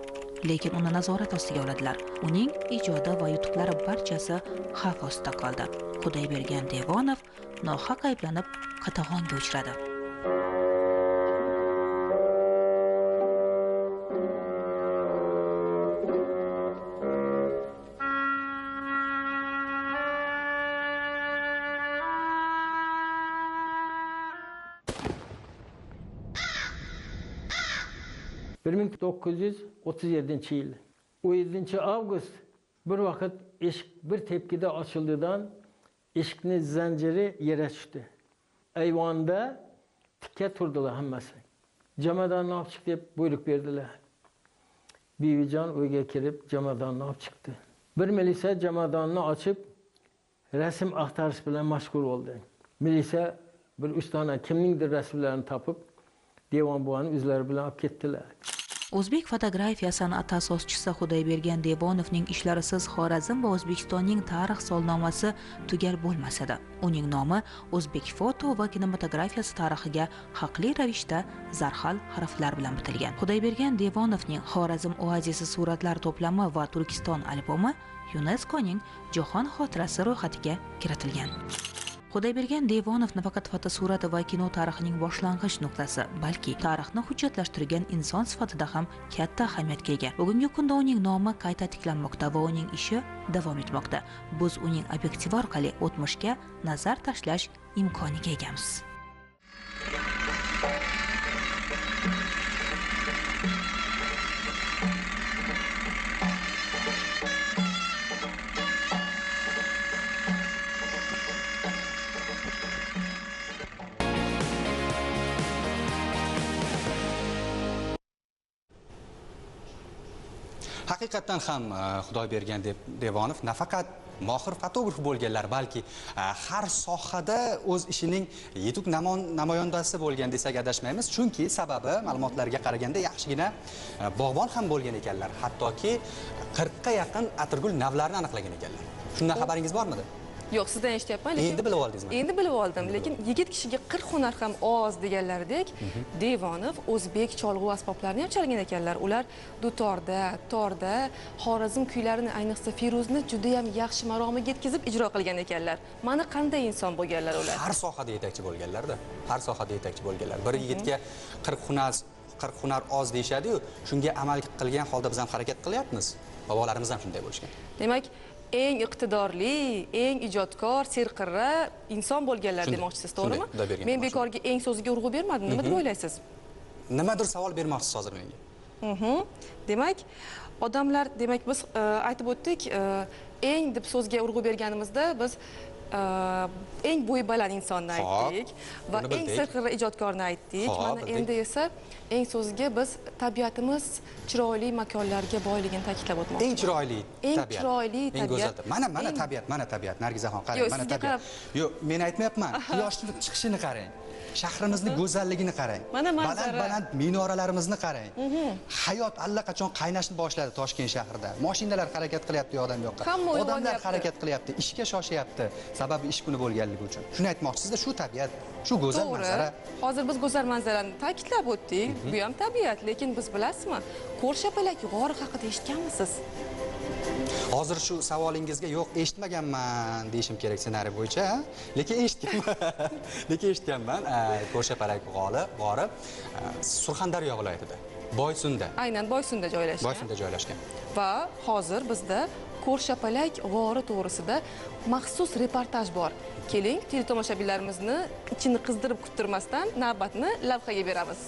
Lekin uni nazorat ostiga oladilar. Uning ijodi va yutuqlari barchasi xavf ostida qoldi. Xudoybergan Devonov nohaq ayblanib qatag'onga uchradi. ...1937 yil, 17 avgust bir vaqt eshik bir tepkida ochildidan eshikning zanjiri yere tushdi. Ayvonda tikka turdilar hammasi. Jomadonni olib chiq deb buyruq berdilar. Bibijon uyga kirib jomadonni olib chiqdi. Bir milisa jomadonni ochib rasm axtarish bilan mashg'ul bo'ldi. Milisa bir 3 dona kimningdir rasmlarini topib Devon buvani o'zlari bilan olib ketdilar. O'zbek fotografiya san'ati asoschisi Xudoybergan Devonovning ishlarisiz Xorazm va O'zbekistonning tarix solnomasi tugal bo'lmas edi. Uning nomi o'zbek foto va kinematografiyasi tarixiga haqli ravishda zarhal harflar bilan bitilgan. Xudoybergan Devonovning Xorazm oazisi suratlar to'plami va Turkiston albomi YUNESKOning Jahon xotirasi ro'yxatiga kiritilgan. Xudoybergan Devonov nafaqat fotosurat va kino tarixining boshlang'ich nuqtasi, balki tarixni hujjatlashtirgan inson sifatida ham katta ahamiyatga ega. Bugungi kunda uning nomi qayta tiklanmoqda va uning ishi davom etmoqda. Biz uning obyektivi orqali o'tmishga nazar tashlash imkoniga egamiz. Haqiqatdan ham Xudoybergan Devonov nafaqat mohir fotograf bo'lganlar, balki har sohada o'z ishining yetuk namoyandasi bo'lgan desak adashmaymiz. Chunki sababi ma'lumotlarga qaraganda yaxshigina bog'bon ham bo'lgan ekanlar. Hattoki 40 ga yaqin atirgul navlarini aniqlagan ekanlar. Shundan xabaringiz bormidi? Yo'q, sizdan eshityapman, lekin endi bilib oldingizmi? Endi bilib oldim, lekin yigit kishiga 40 hunar ham oz deganlaridek, Devonov o'zbek cholg'u asboblarini ham chalgan ekanlar. Ular dutorda, torda, Xorazm kuylarini, ayniqsa Feruzni juda ham yaxshi maromiga yetkazib ijro qilgan ekanlar. Mana qanday inson bo'lganlar ular. Har sohada yetakchi bo'lganlar-da. Har sohada yetakchi bo'lganlar. Bir yigitga 40 hunar oz deyishadi-yu, shunga amal qilgan holda biz ham harakat qilyapmiz. Bobolarimiz ham shunday bo'lishgan. Demak, eng iqtidorli, eng ijodkor, serqirra inson bo'lganlar demoqchisiz, to'g'rimi? Men bekorga eng so'ziga urg'u bermadim. Nima deb o'ylaysiz? Nimadir savol bermoqchisiz hozir menga. Demak, odamlar, demak biz aytib o'tdik, eng deb so'zga urg'u berganimizda biz eng bo'yi baland insonni aytdik va eng serqirra ijodkorni aytdik. Mana endi esa eng so'ziga biz tabiatimiz chiroyli makonlarga boyligini ta'kidlab o'tmoqchimiz. Eng chiroyli tabiat. Eng chiroyli tabiat. Mana mana tabiat, mana tabiat. Nargizaxon qarang, mana tabiat. Yo'q, men aytmayapman. Quyoshning chiqishini qarang. Shahrimizni go'zalligini qarang. Baland-baland minoralarimizni qarang. Hayot allaqachon qaynashni boshladi Toshkent shahrida. Mashinalar harakat qilyapti yoqdan bu yoqqa. Odamlar harakat qilyapti, ishga shoshyapti. Sababi ish kuni bo'lganligi uchun. Shuni aytmoqchisizda, shu tabiat, shu go'zal manzara. Hozir biz go'zal manzarani ta'kidlab o'tdik. Bu ham tabiat, lekin biz bilasizmi, Ko'rshapalak g'ori haqida eshitganmisiz? Hozir shu savolingizga yo'q, eshitmaganman deyishim kerak ssenariy bo'yicha, lekin eshitganman. Lekin eshitganman. Ko'rshapalak g'ori Surxondaryo viloyatida, Boysunda. Aynan Boysunda joylashgan. Boysunda joylashgan. Va hozir bizda Ko'rshapalak g'ori to'g'risida maxsus reportaj bor. Keling, teletomoshabinlarimizni ichini qizdirib kuttirmasdan navbatni lavhaga beramiz.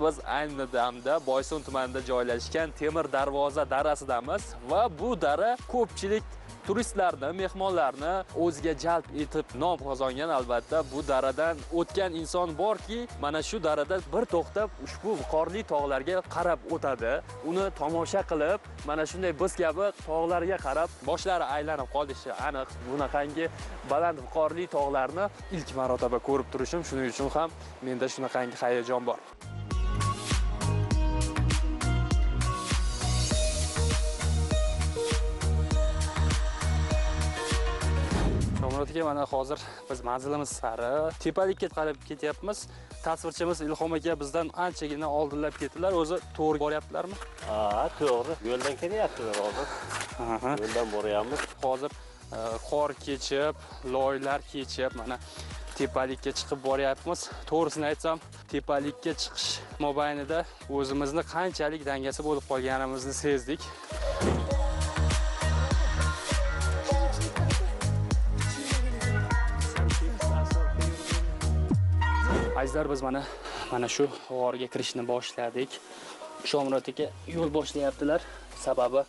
Biz ayni damda Boysun tumanida joylashgan Temir Darvoza darasidamiz va bu dara ko'pchilik turistlarni, mehmonlarni o'ziga jalb etib nom qozongan. Albatta, bu daradan o'tgan inson borki, mana shu darada bir to'xtab ushbu viqorli tog'larga qarab o'tadi. Uni tomosha qilib, mana shunday biz kabi tog'larga qarab boshlari aylanib qolishi aniq. Bunaqangi baland viqorli tog'larni ilk marotaba ko'rib turishim, shuning uchun ham menda shunaqangi hayajon bor. Aka, mana hozir biz manzilimiz sari tepalikka qarab ketyapmiz. Tasvirchimiz Ilhom aka bizdan anchagina oldinlab ketdilar. O'zi to'g'ri boryaptilarmi? Ha, to'g'ri. Yo'ldan kelyaptilar hozir. Yo'ldan boryapmiz. Hozir qor kechib, loylar kechib, mana tepalikka chiqib boryapmiz. To'g'risini aytsam, tepalikka chiqish mobaynida o'zimizni qanchalik dangasa bo'lib qolganimizni sezdik. Azizlar, biz mana shu g'orga kirishni boshladik. Shomurod aka yo'l boshlayaptilar. Sababi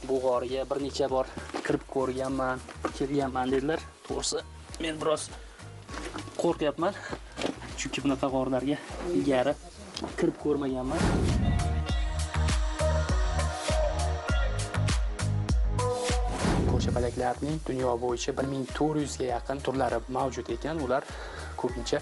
bu g'orga bir necha bor kirib ko'rganman, kelganman dedilar. To'g'risi, men biroz qo'rqyapman. Chunki bunaqa g'orlarga ilgari kirib ko'rmaganman. Ko'rshapalaklarning dunyo bo'yicha 1400 ga yaqin turlari mavjud ekan. Ular ko'pincha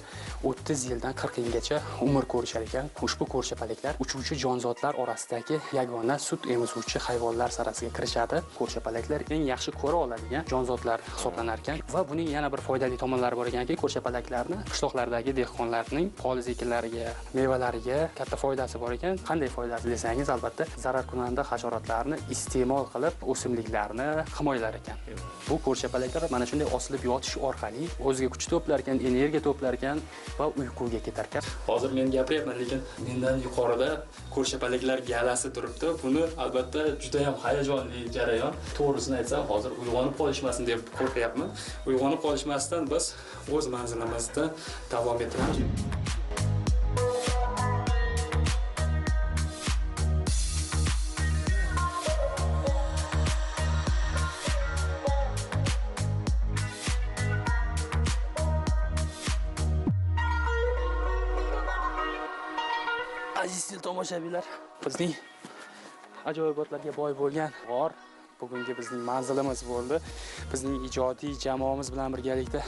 30 yildan 40 yilgacha umr ko'rishar ekan. Ushbu ko'rshapalaklar uchuvchi jonzotlar orasidagi yagona sut emizuvchi hayvonlar sarasiga kirishadi. Ko'rshapalaklar eng yaxshi ko'ra oladigan jonzotlar hisoblanar ekan va buning yana bir foydali tomonlari bor ekanki, ko'rshapalaklarni qishloqlardagi dehqonlarning poliz ekinlariga, mevalariga katta foydasi bor ekan. Qanday foydasi desangiz, albatta zararkunanda hasharotlarni iste'mol qilib, o'simliklarni himoyalar ekan. Bu ko'rshapalaklar mana shunday osilib yotish orqali o'ziga kuch to'plar ekan, energiya to'plar ekan va uyquga ketar ekan. Hozir men gapiryapman, lekin mendan yuqorida ko'rshapalaklar galasi turibdi. Buni albatta juda ham hayajonli jarayon. To'g'risini aytsam, hozir uyg'onib qolishmasin deb qo'rqyapman. Uyg'onib qolishmasdan biz o'z manzilimizda davom etamiz. Aziz tomoshabinlar, bizning ajoyibotlarga boy bo'lgan g'or bugungi bizning manzilimiz bo'ldi. Bizning ijodiy jamoamiz bilan birgalikda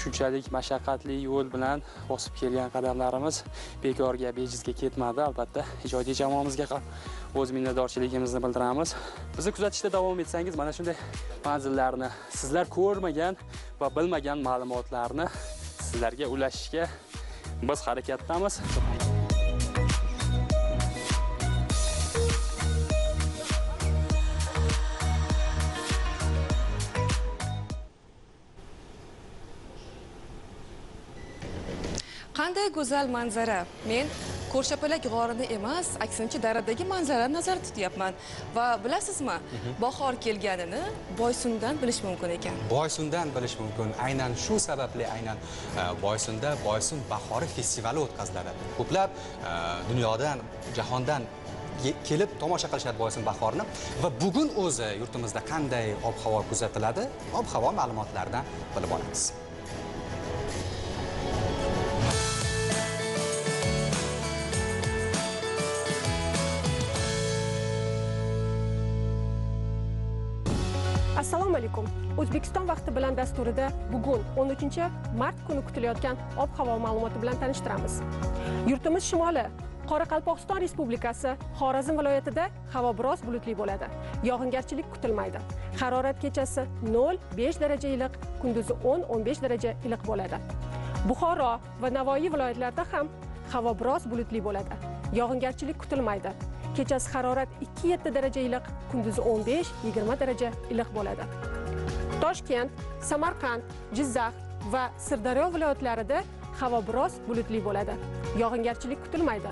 shu Shunchalik mashaqqatli yo'l bilan bosib kelgan qadamlarimiz bekorga, bejizga ketmadi. Albatta, ijodiy jamoamizga ham o'z minnatdorchiligimizni bildiramiz. Bizni kuzatishda davom etsangiz, mana shunday manzillarni, sizlar ko'rmagan va bilmagan ma'lumotlarni sizlarga ulashishga biz harakatdamiz. Qanday go'zal manzara. Men Ko'rshapalak g'orini emas, aksincha daradagi manzarani nazarda tutyapman. Va bilasizmi, bahor kelganini Boysundan bilish mumkin ekan. Boysundan bilish mumkin. Aynan shu sababli aynan Boysunda Boysun bahori festivali o'tkaziladi. Ko'plab dunyodan, jahondan kelib tomosha qilishadi Boysun bahorini. Va bugun o'zi yurtimizda qanday ob-havo kuzatiladi? Ob-havo ma'lumotlaridan bilib olamiz. Assalomu alaykum. O'zbekiston vaqti bilan dasturida bugun 13 mart kuni kutilayotgan ob-havo ma'lumoti bilan tanishtiramiz. Yurtimiz shimoli, Qoraqalpog'iston Respublikasi, Xorazm viloyatida havo biroz bulutli bo'ladi. Yog'ingarchilik kutilmaydi. Harorat kechasi 0-5 daraja iliq, kunduzi 10-15 daraja iliq bo'ladi. Buxoro va Navoiy viloyatlarida ham havo biroz bulutli bo'ladi. Yog'ingarchilik kutilmaydi. Kechasi harorat 2-7 daraja iliq, kunduzi 15-20 daraja iliq bo'ladi. Toshkent, Samarqand, Jizzax va Sirdaryo viloyatlarida havo biroz bulutli bo'ladi. Yog'ingarchilik kutilmaydi.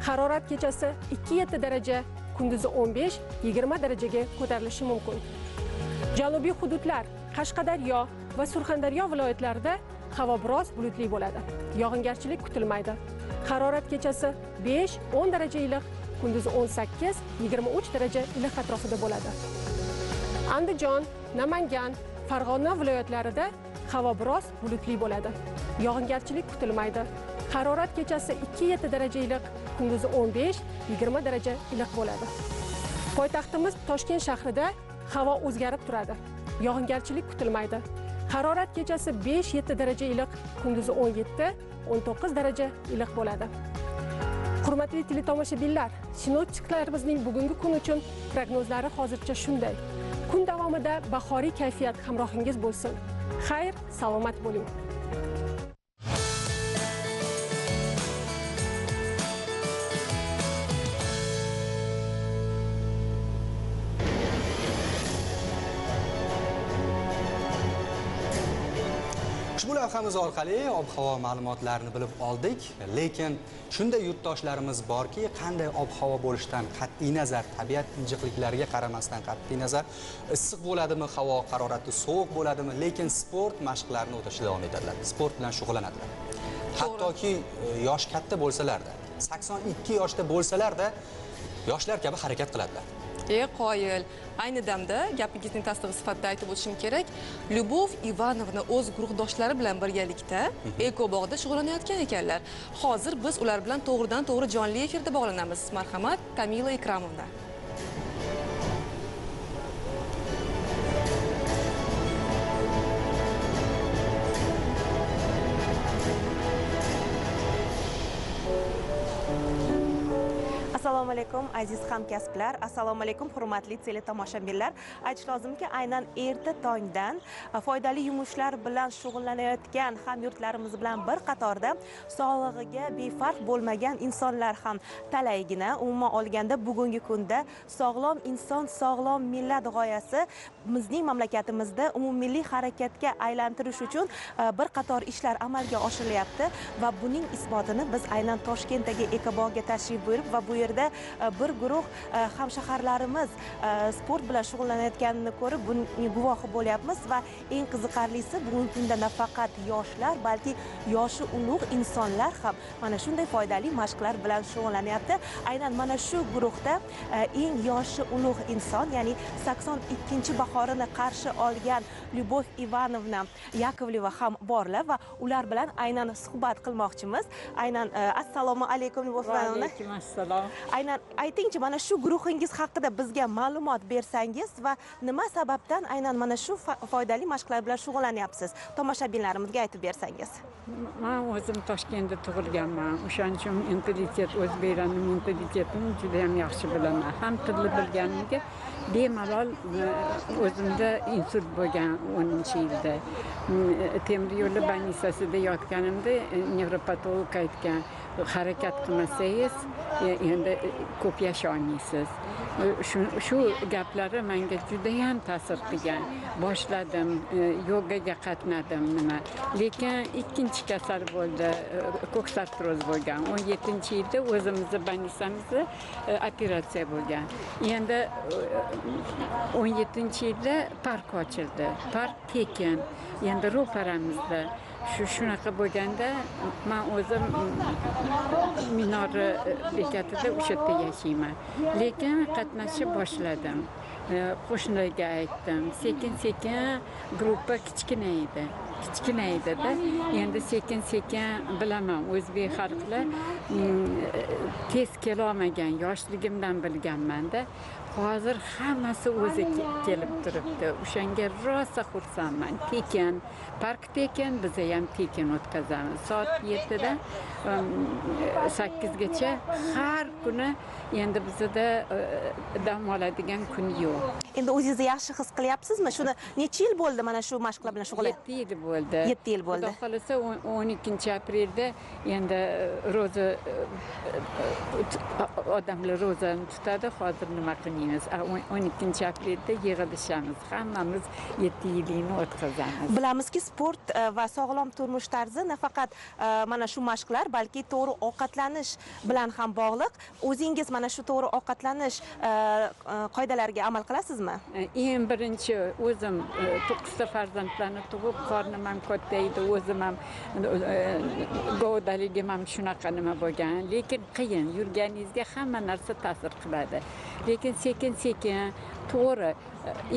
Harorat kechasi 2-7 daraja, kunduzi 15-20 darajaga ko'tarilishi mumkin. Janubiy hududlar, Qashqadaryo va Surxondaryo viloyatlarida havo biroz bulutli bo'ladi. Yog'ingarchilik kutilmaydi. Harorat kechasi 5-10 daraja iliq, kunduzi 18-23 daraja iliq atrofida bo'ladi. Andijon, Namangan, Farg'ona viloyatlarida havo biroz bulutli bo'ladi. Yog'ingarchilik kutilmaydi. Harorat kechasi 2-7 daraja iliq, kunduzi 15-20 daraja iliq bo'ladi. Poytaxtimiz Toshkent shahrida havo o'zgarib turadi. Yog'ingarchilik kutilmaydi. Harorat kechasi 5-7 daraja iliq, kunduzi 17-19 daraja iliq bo'ladi. Hurmatli teletomoshabinlar, sinoptiklarimizning bugungi kun uchun prognozlari hozircha shunday. Kun davomida bahoriy kayfiyat hamrohingiz bo'lsin. Xayr, salomat bo'ling. Ushbu lavhamiz orqali ob-havo ma'lumotlarini bilib oldik, lekin shunday yurtdoshlarimiz borki, qanday ob-havo bo'lishidan qat'iy nazar, tabiat injiqliklariga qaramasdan qat'iy nazar, issiq bo'ladimi, havo harorati sovuq bo'ladimi, lekin sport mashqlarini o'tashda davom etadilar, sport bilan shug'ullanadilar. Hattoki yosh katta bo'lsalarda, 82 yoshda bo'lsalarda yoshlar kabi harakat qiladilar. Qoyil. Ayni damda gapingizning tasdig'i sifatida aytib o'tishim kerak, Lyubov Ivanovna o'z guruhdoshlari bilan birgalikda ekobog'da shug'ullanayotgan ekanlar. Hozir biz ular bilan to'g'ridan to'g'ri jonli efirda bog'lanamiz. Marhamat, Tamila Ikramovna. Assalomu alaykum aziz hamkasblar, assalomu alaykum hurmatli teletomoshabinlar. Aytish lozimki, aynan erta tongdan foydali yumushlar bilan shug'ullanayotgan hamyurtlarimiz bilan bir qatorda sog'lig'iga befarq bo'lmagan insonlar ham talaygina. Umuman olganda bugungi kunda sog'lom inson sog'lom millat g'oyasi bizning mamlakatimizda umummilliy harakatga aylantirish uchun bir qator ishlar amalga oshirilyapti va buning isbotini biz aynan Toshkentdagi ekobog'ga tashrif buyurib va bu yerda bir guruh hamshaharlarimiz sport bilan shug'ullanayotganini ko'rib, buning guvohi bo'lyapmiz va eng qiziqarlisi bugungi kunda nafaqat yoshlar, balki yoshi ulug' insonlar ham mana shunday foydali mashqlar bilan shug'ullanyapti. Aynan mana shu guruhda eng yoshi ulug' inson, ya'ni 82-bahorini qarshi olgan Lyubov Ivanovna Yakovleva ham borlar va ular bilan aynan suhbat qilmoqchimiz. Aynan assalomu alaykum Lyubov Ivanovna. Va alaykum assalom. Aynan aytingchi, mana shu guruhingiz haqida bizga ma'lumot bersangiz va nima sababdan aynan mana shu foydali mashqlar bilan shug'ullanyapsiz? Tomoshabinlarimizga aytib bersangiz. Men o'zim Toshkentda tug'ilganman. O'shaning uchun mentalitet, o'zbeklarning mentalitetini juda ham yaxshi bilaman. Ham tilni bilganimga bemalol o'zimda insult bo'lgan 10-yilda. Temir yo'li больницасida yotganimda nevropatolog aytgan, harakat qilmasangiz endi ko'p yasholmaysiz. Shu gaplari menga juda ham ta'sir qilgan. Boshladim, yogaga qatnadim nima. Lekin ikkinchi kasal bo'ldi, ko'ks artroz bo'lgan. 17-yilda o'zimizni больницамizda operatsiya bo'lgan. Endi 17-yilda park ochildi. Park tekin. Endi ro'paramizda. Shunaqa bo'lganda men o'zim Minora bekatida o'sha yerda yashayman. Lekin qatnashib boshladim. Qo'shnilarga aytdim. Sekin-sekin gruppa kichkina edi. Kichkina edi-da. Endi sekin-sekin bilaman, o'zbek xalqlar tez kelolmagan, yoshligimdan bilganman-da. Hozir hammasi o'zi kelib turibdi. O'shanga rosa xursandman. Tekin, park tekin, biz ham tekin o'tkazamiz. Soat 7dan 8gacha har kuni. Endi bizda dam oladigan kun yo'q. Endi o'zingizni yaxshi his qilyapsizmi? Shuni necha yil bo'ldi mana shu mashqlar bilan shug'ullanib? 7 yil bo'ldi. 7 yil bo'ldi. Xudo xolasa 12-aprelda endi ro'za, odamlar ro'zani tutadi. Hozir nima qilmaymiz? 12-aprelda yig'ilishamiz. Hammamiz 7 yillikni o'tkazamiz. Bilamizki, sport va sog'lom turmush tarzi nafaqat mana shu mashqlar, balki to'g'ri ovqatlanish bilan ham bog'liq. O'zingiz mana shu to'g'ri ovqatlanish qoidalariga amal qilasizmi? Eng birinchi o'zim 9 ta farzandlarni tug'ib, qornim ham katta edi, o'zim ham govdaligim ham shunaqa nima bo'lgan. Lekin qiyin, yurganingizga hamma narsa ta'sir qiladi. Lekin sekin-sekin to'g'ri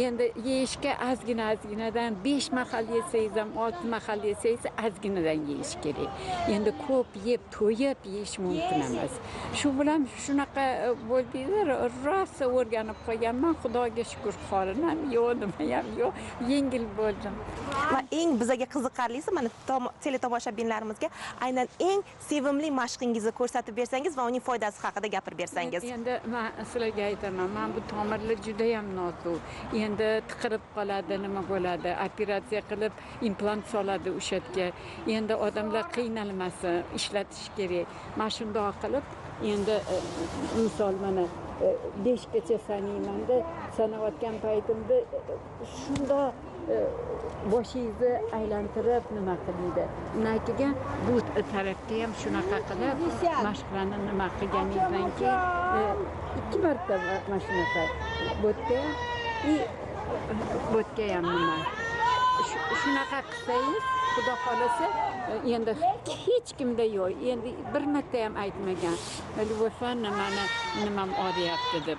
endi yeyishga ozgina-ozginadan 5 mahal yesangiz ham, 6 mahal yesangiz ozginadan yeyish kerak. Endi ko'p yeb, to'yib yeyish mumkin emas. Shu bilan shunaqa bo'ldi-da, rosa o'rganib qolganman. Xudoga shukr, qorin ham yo'q, nima ham yo'q, yengil bo'ldim. Va eng bizga qiziqarlisi, mana teletomoshabinlarimizga aynan eng sevimli mashqingizni ko'rsatib bersangiz va uning foydasi haqida gapirib bersangiz. Endi men sizlarga aytaman, men bu tomirlar juda ham nozik. Endi tiqirib qoladi, nima bo'ladi? Operatsiya qilib implant soladi o'sha yerga. Endi odamlar qiynalmasin, ishlatish kerak. Mana shundoq qilib endi misol mana 5 gacha sanaymanda, sanayotgan paytimda shundoq boshingizni aylantirib nima qiladi. Undan keyin bu tarafda ham shunaqa qilib mashqlarni nima qilganingizdan keyin 2 marta mana shunaqa bu yerda bu yerga ham nima shunaqa qilsangiz, Xudo xolasa endi hech kimda yo'q. Endi bir marta ham aytmagan. Lubofan nimani nimam og'riyapti deb.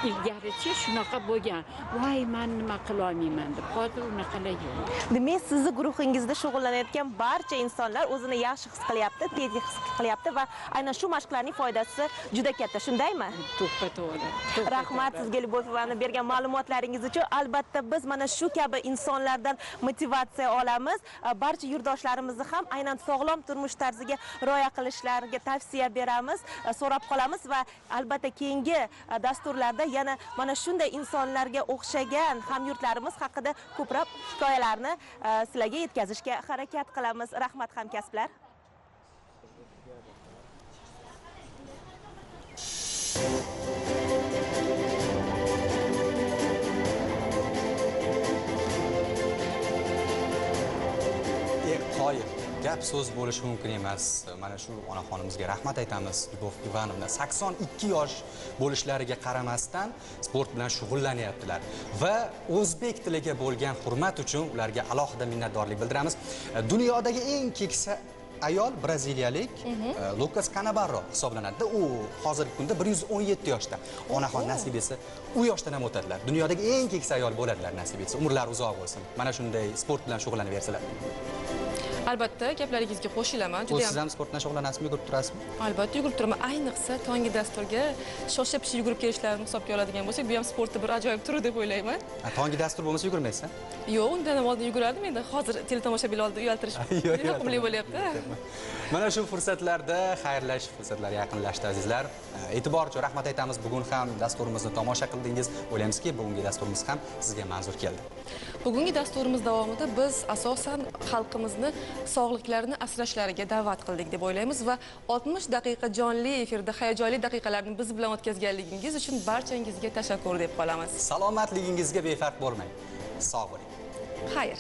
Ilgarichi shunaqa bo'lgan. Voy, men nima qila olmayman deb. Hozir unaqalar yo'q. Demak, sizni guruhingizda shug'ullanayotgan barcha insonlar o'zini yaxshi his qilyapti, tez his qilyapti va aynan shu mashqlarning foydasi juda katta, shundaymi? To'ppa-to'g'ri. Rahmat sizga Lubofani bergan ma'lumotlaringiz uchun. Albatta biz mana shu kabi insonlardan motivatsiya olamiz. Barcha yurtdoshlarimizni ham aynan sog'lom turmush tarziga rioya qilishlariga tavsiya beramiz, so'rab qolamiz va albatta keyingi dasturlarda yana mana shunday insonlarga o'xshagan hamyurtlarimiz haqida ko'proq hikoyalarni sizlarga yetkazishga harakat qilamiz. Rahmat hamkasblar. Qoyil, gap so'z bo'lishi mumkin emas. Mana shu onaxonimizga rahmat aytamiz. Lyubov Ivanovna 82 yosh bo'lishlariga qaramasdan sport bilan shug'ullanyaptilar va o'zbek tiliga bo'lgan hurmat uchun ularga alohida minnatdorlik bildiramiz. Dunyodagi eng keksa ayol braziliyalik Lukas Canabarro hisoblanadi. U hozirgi kunda 117 yoshda. Onaxon nasib etsa u yoshdan ham o'tadilar. Dunyodagi eng keksa ayol bo'ladilar nasib etsa. Umrlari uzoq bo'lsin. Mana shunday sport bilan shug'ullanaversalar. Albatta, gaplaringizga qo'shilaman. Juda ham. Siz ham sport bilan shug'ullanasizmi, yugurib turasizmi? Albatta, yugurib turaman. Ayniqsa tongi dasturga shosha-pisha yugurib kelishlarini hisobga oladigan bo'lsak, bu ham sportning bir ajoyib turi deb o'ylayman. Tongi dastur bo'lmasa yugurmaysiz? Yo'q, undan ham oldin yugurardim. Endi hozir teletomoshabinlar oldida uyaltirish yoqimli bo'lyapti. Mana shu fursatlarda xayrlashish fursatlari yaqinlashdi azizlar. E'tibor uchun rahmat aytamiz. Bugun ham dasturimizni tomosha qildingiz. O'ylaymizki, bugungi dasturimiz ham sizga manzur keldi. Bugungi dasturimiz davomida biz asosan xalqimizni sog'liqlarini asrashlariga da'vat qildik deb o'ylaymiz va 60 daqiqa jonli efirda hayajonli daqiqalarni biz bilan o'tkazganligingiz uchun barchangizga tashakkur deb qolamiz. Salomatligingizga befarq bo'lmang. Sog' bo'ling. Xayr.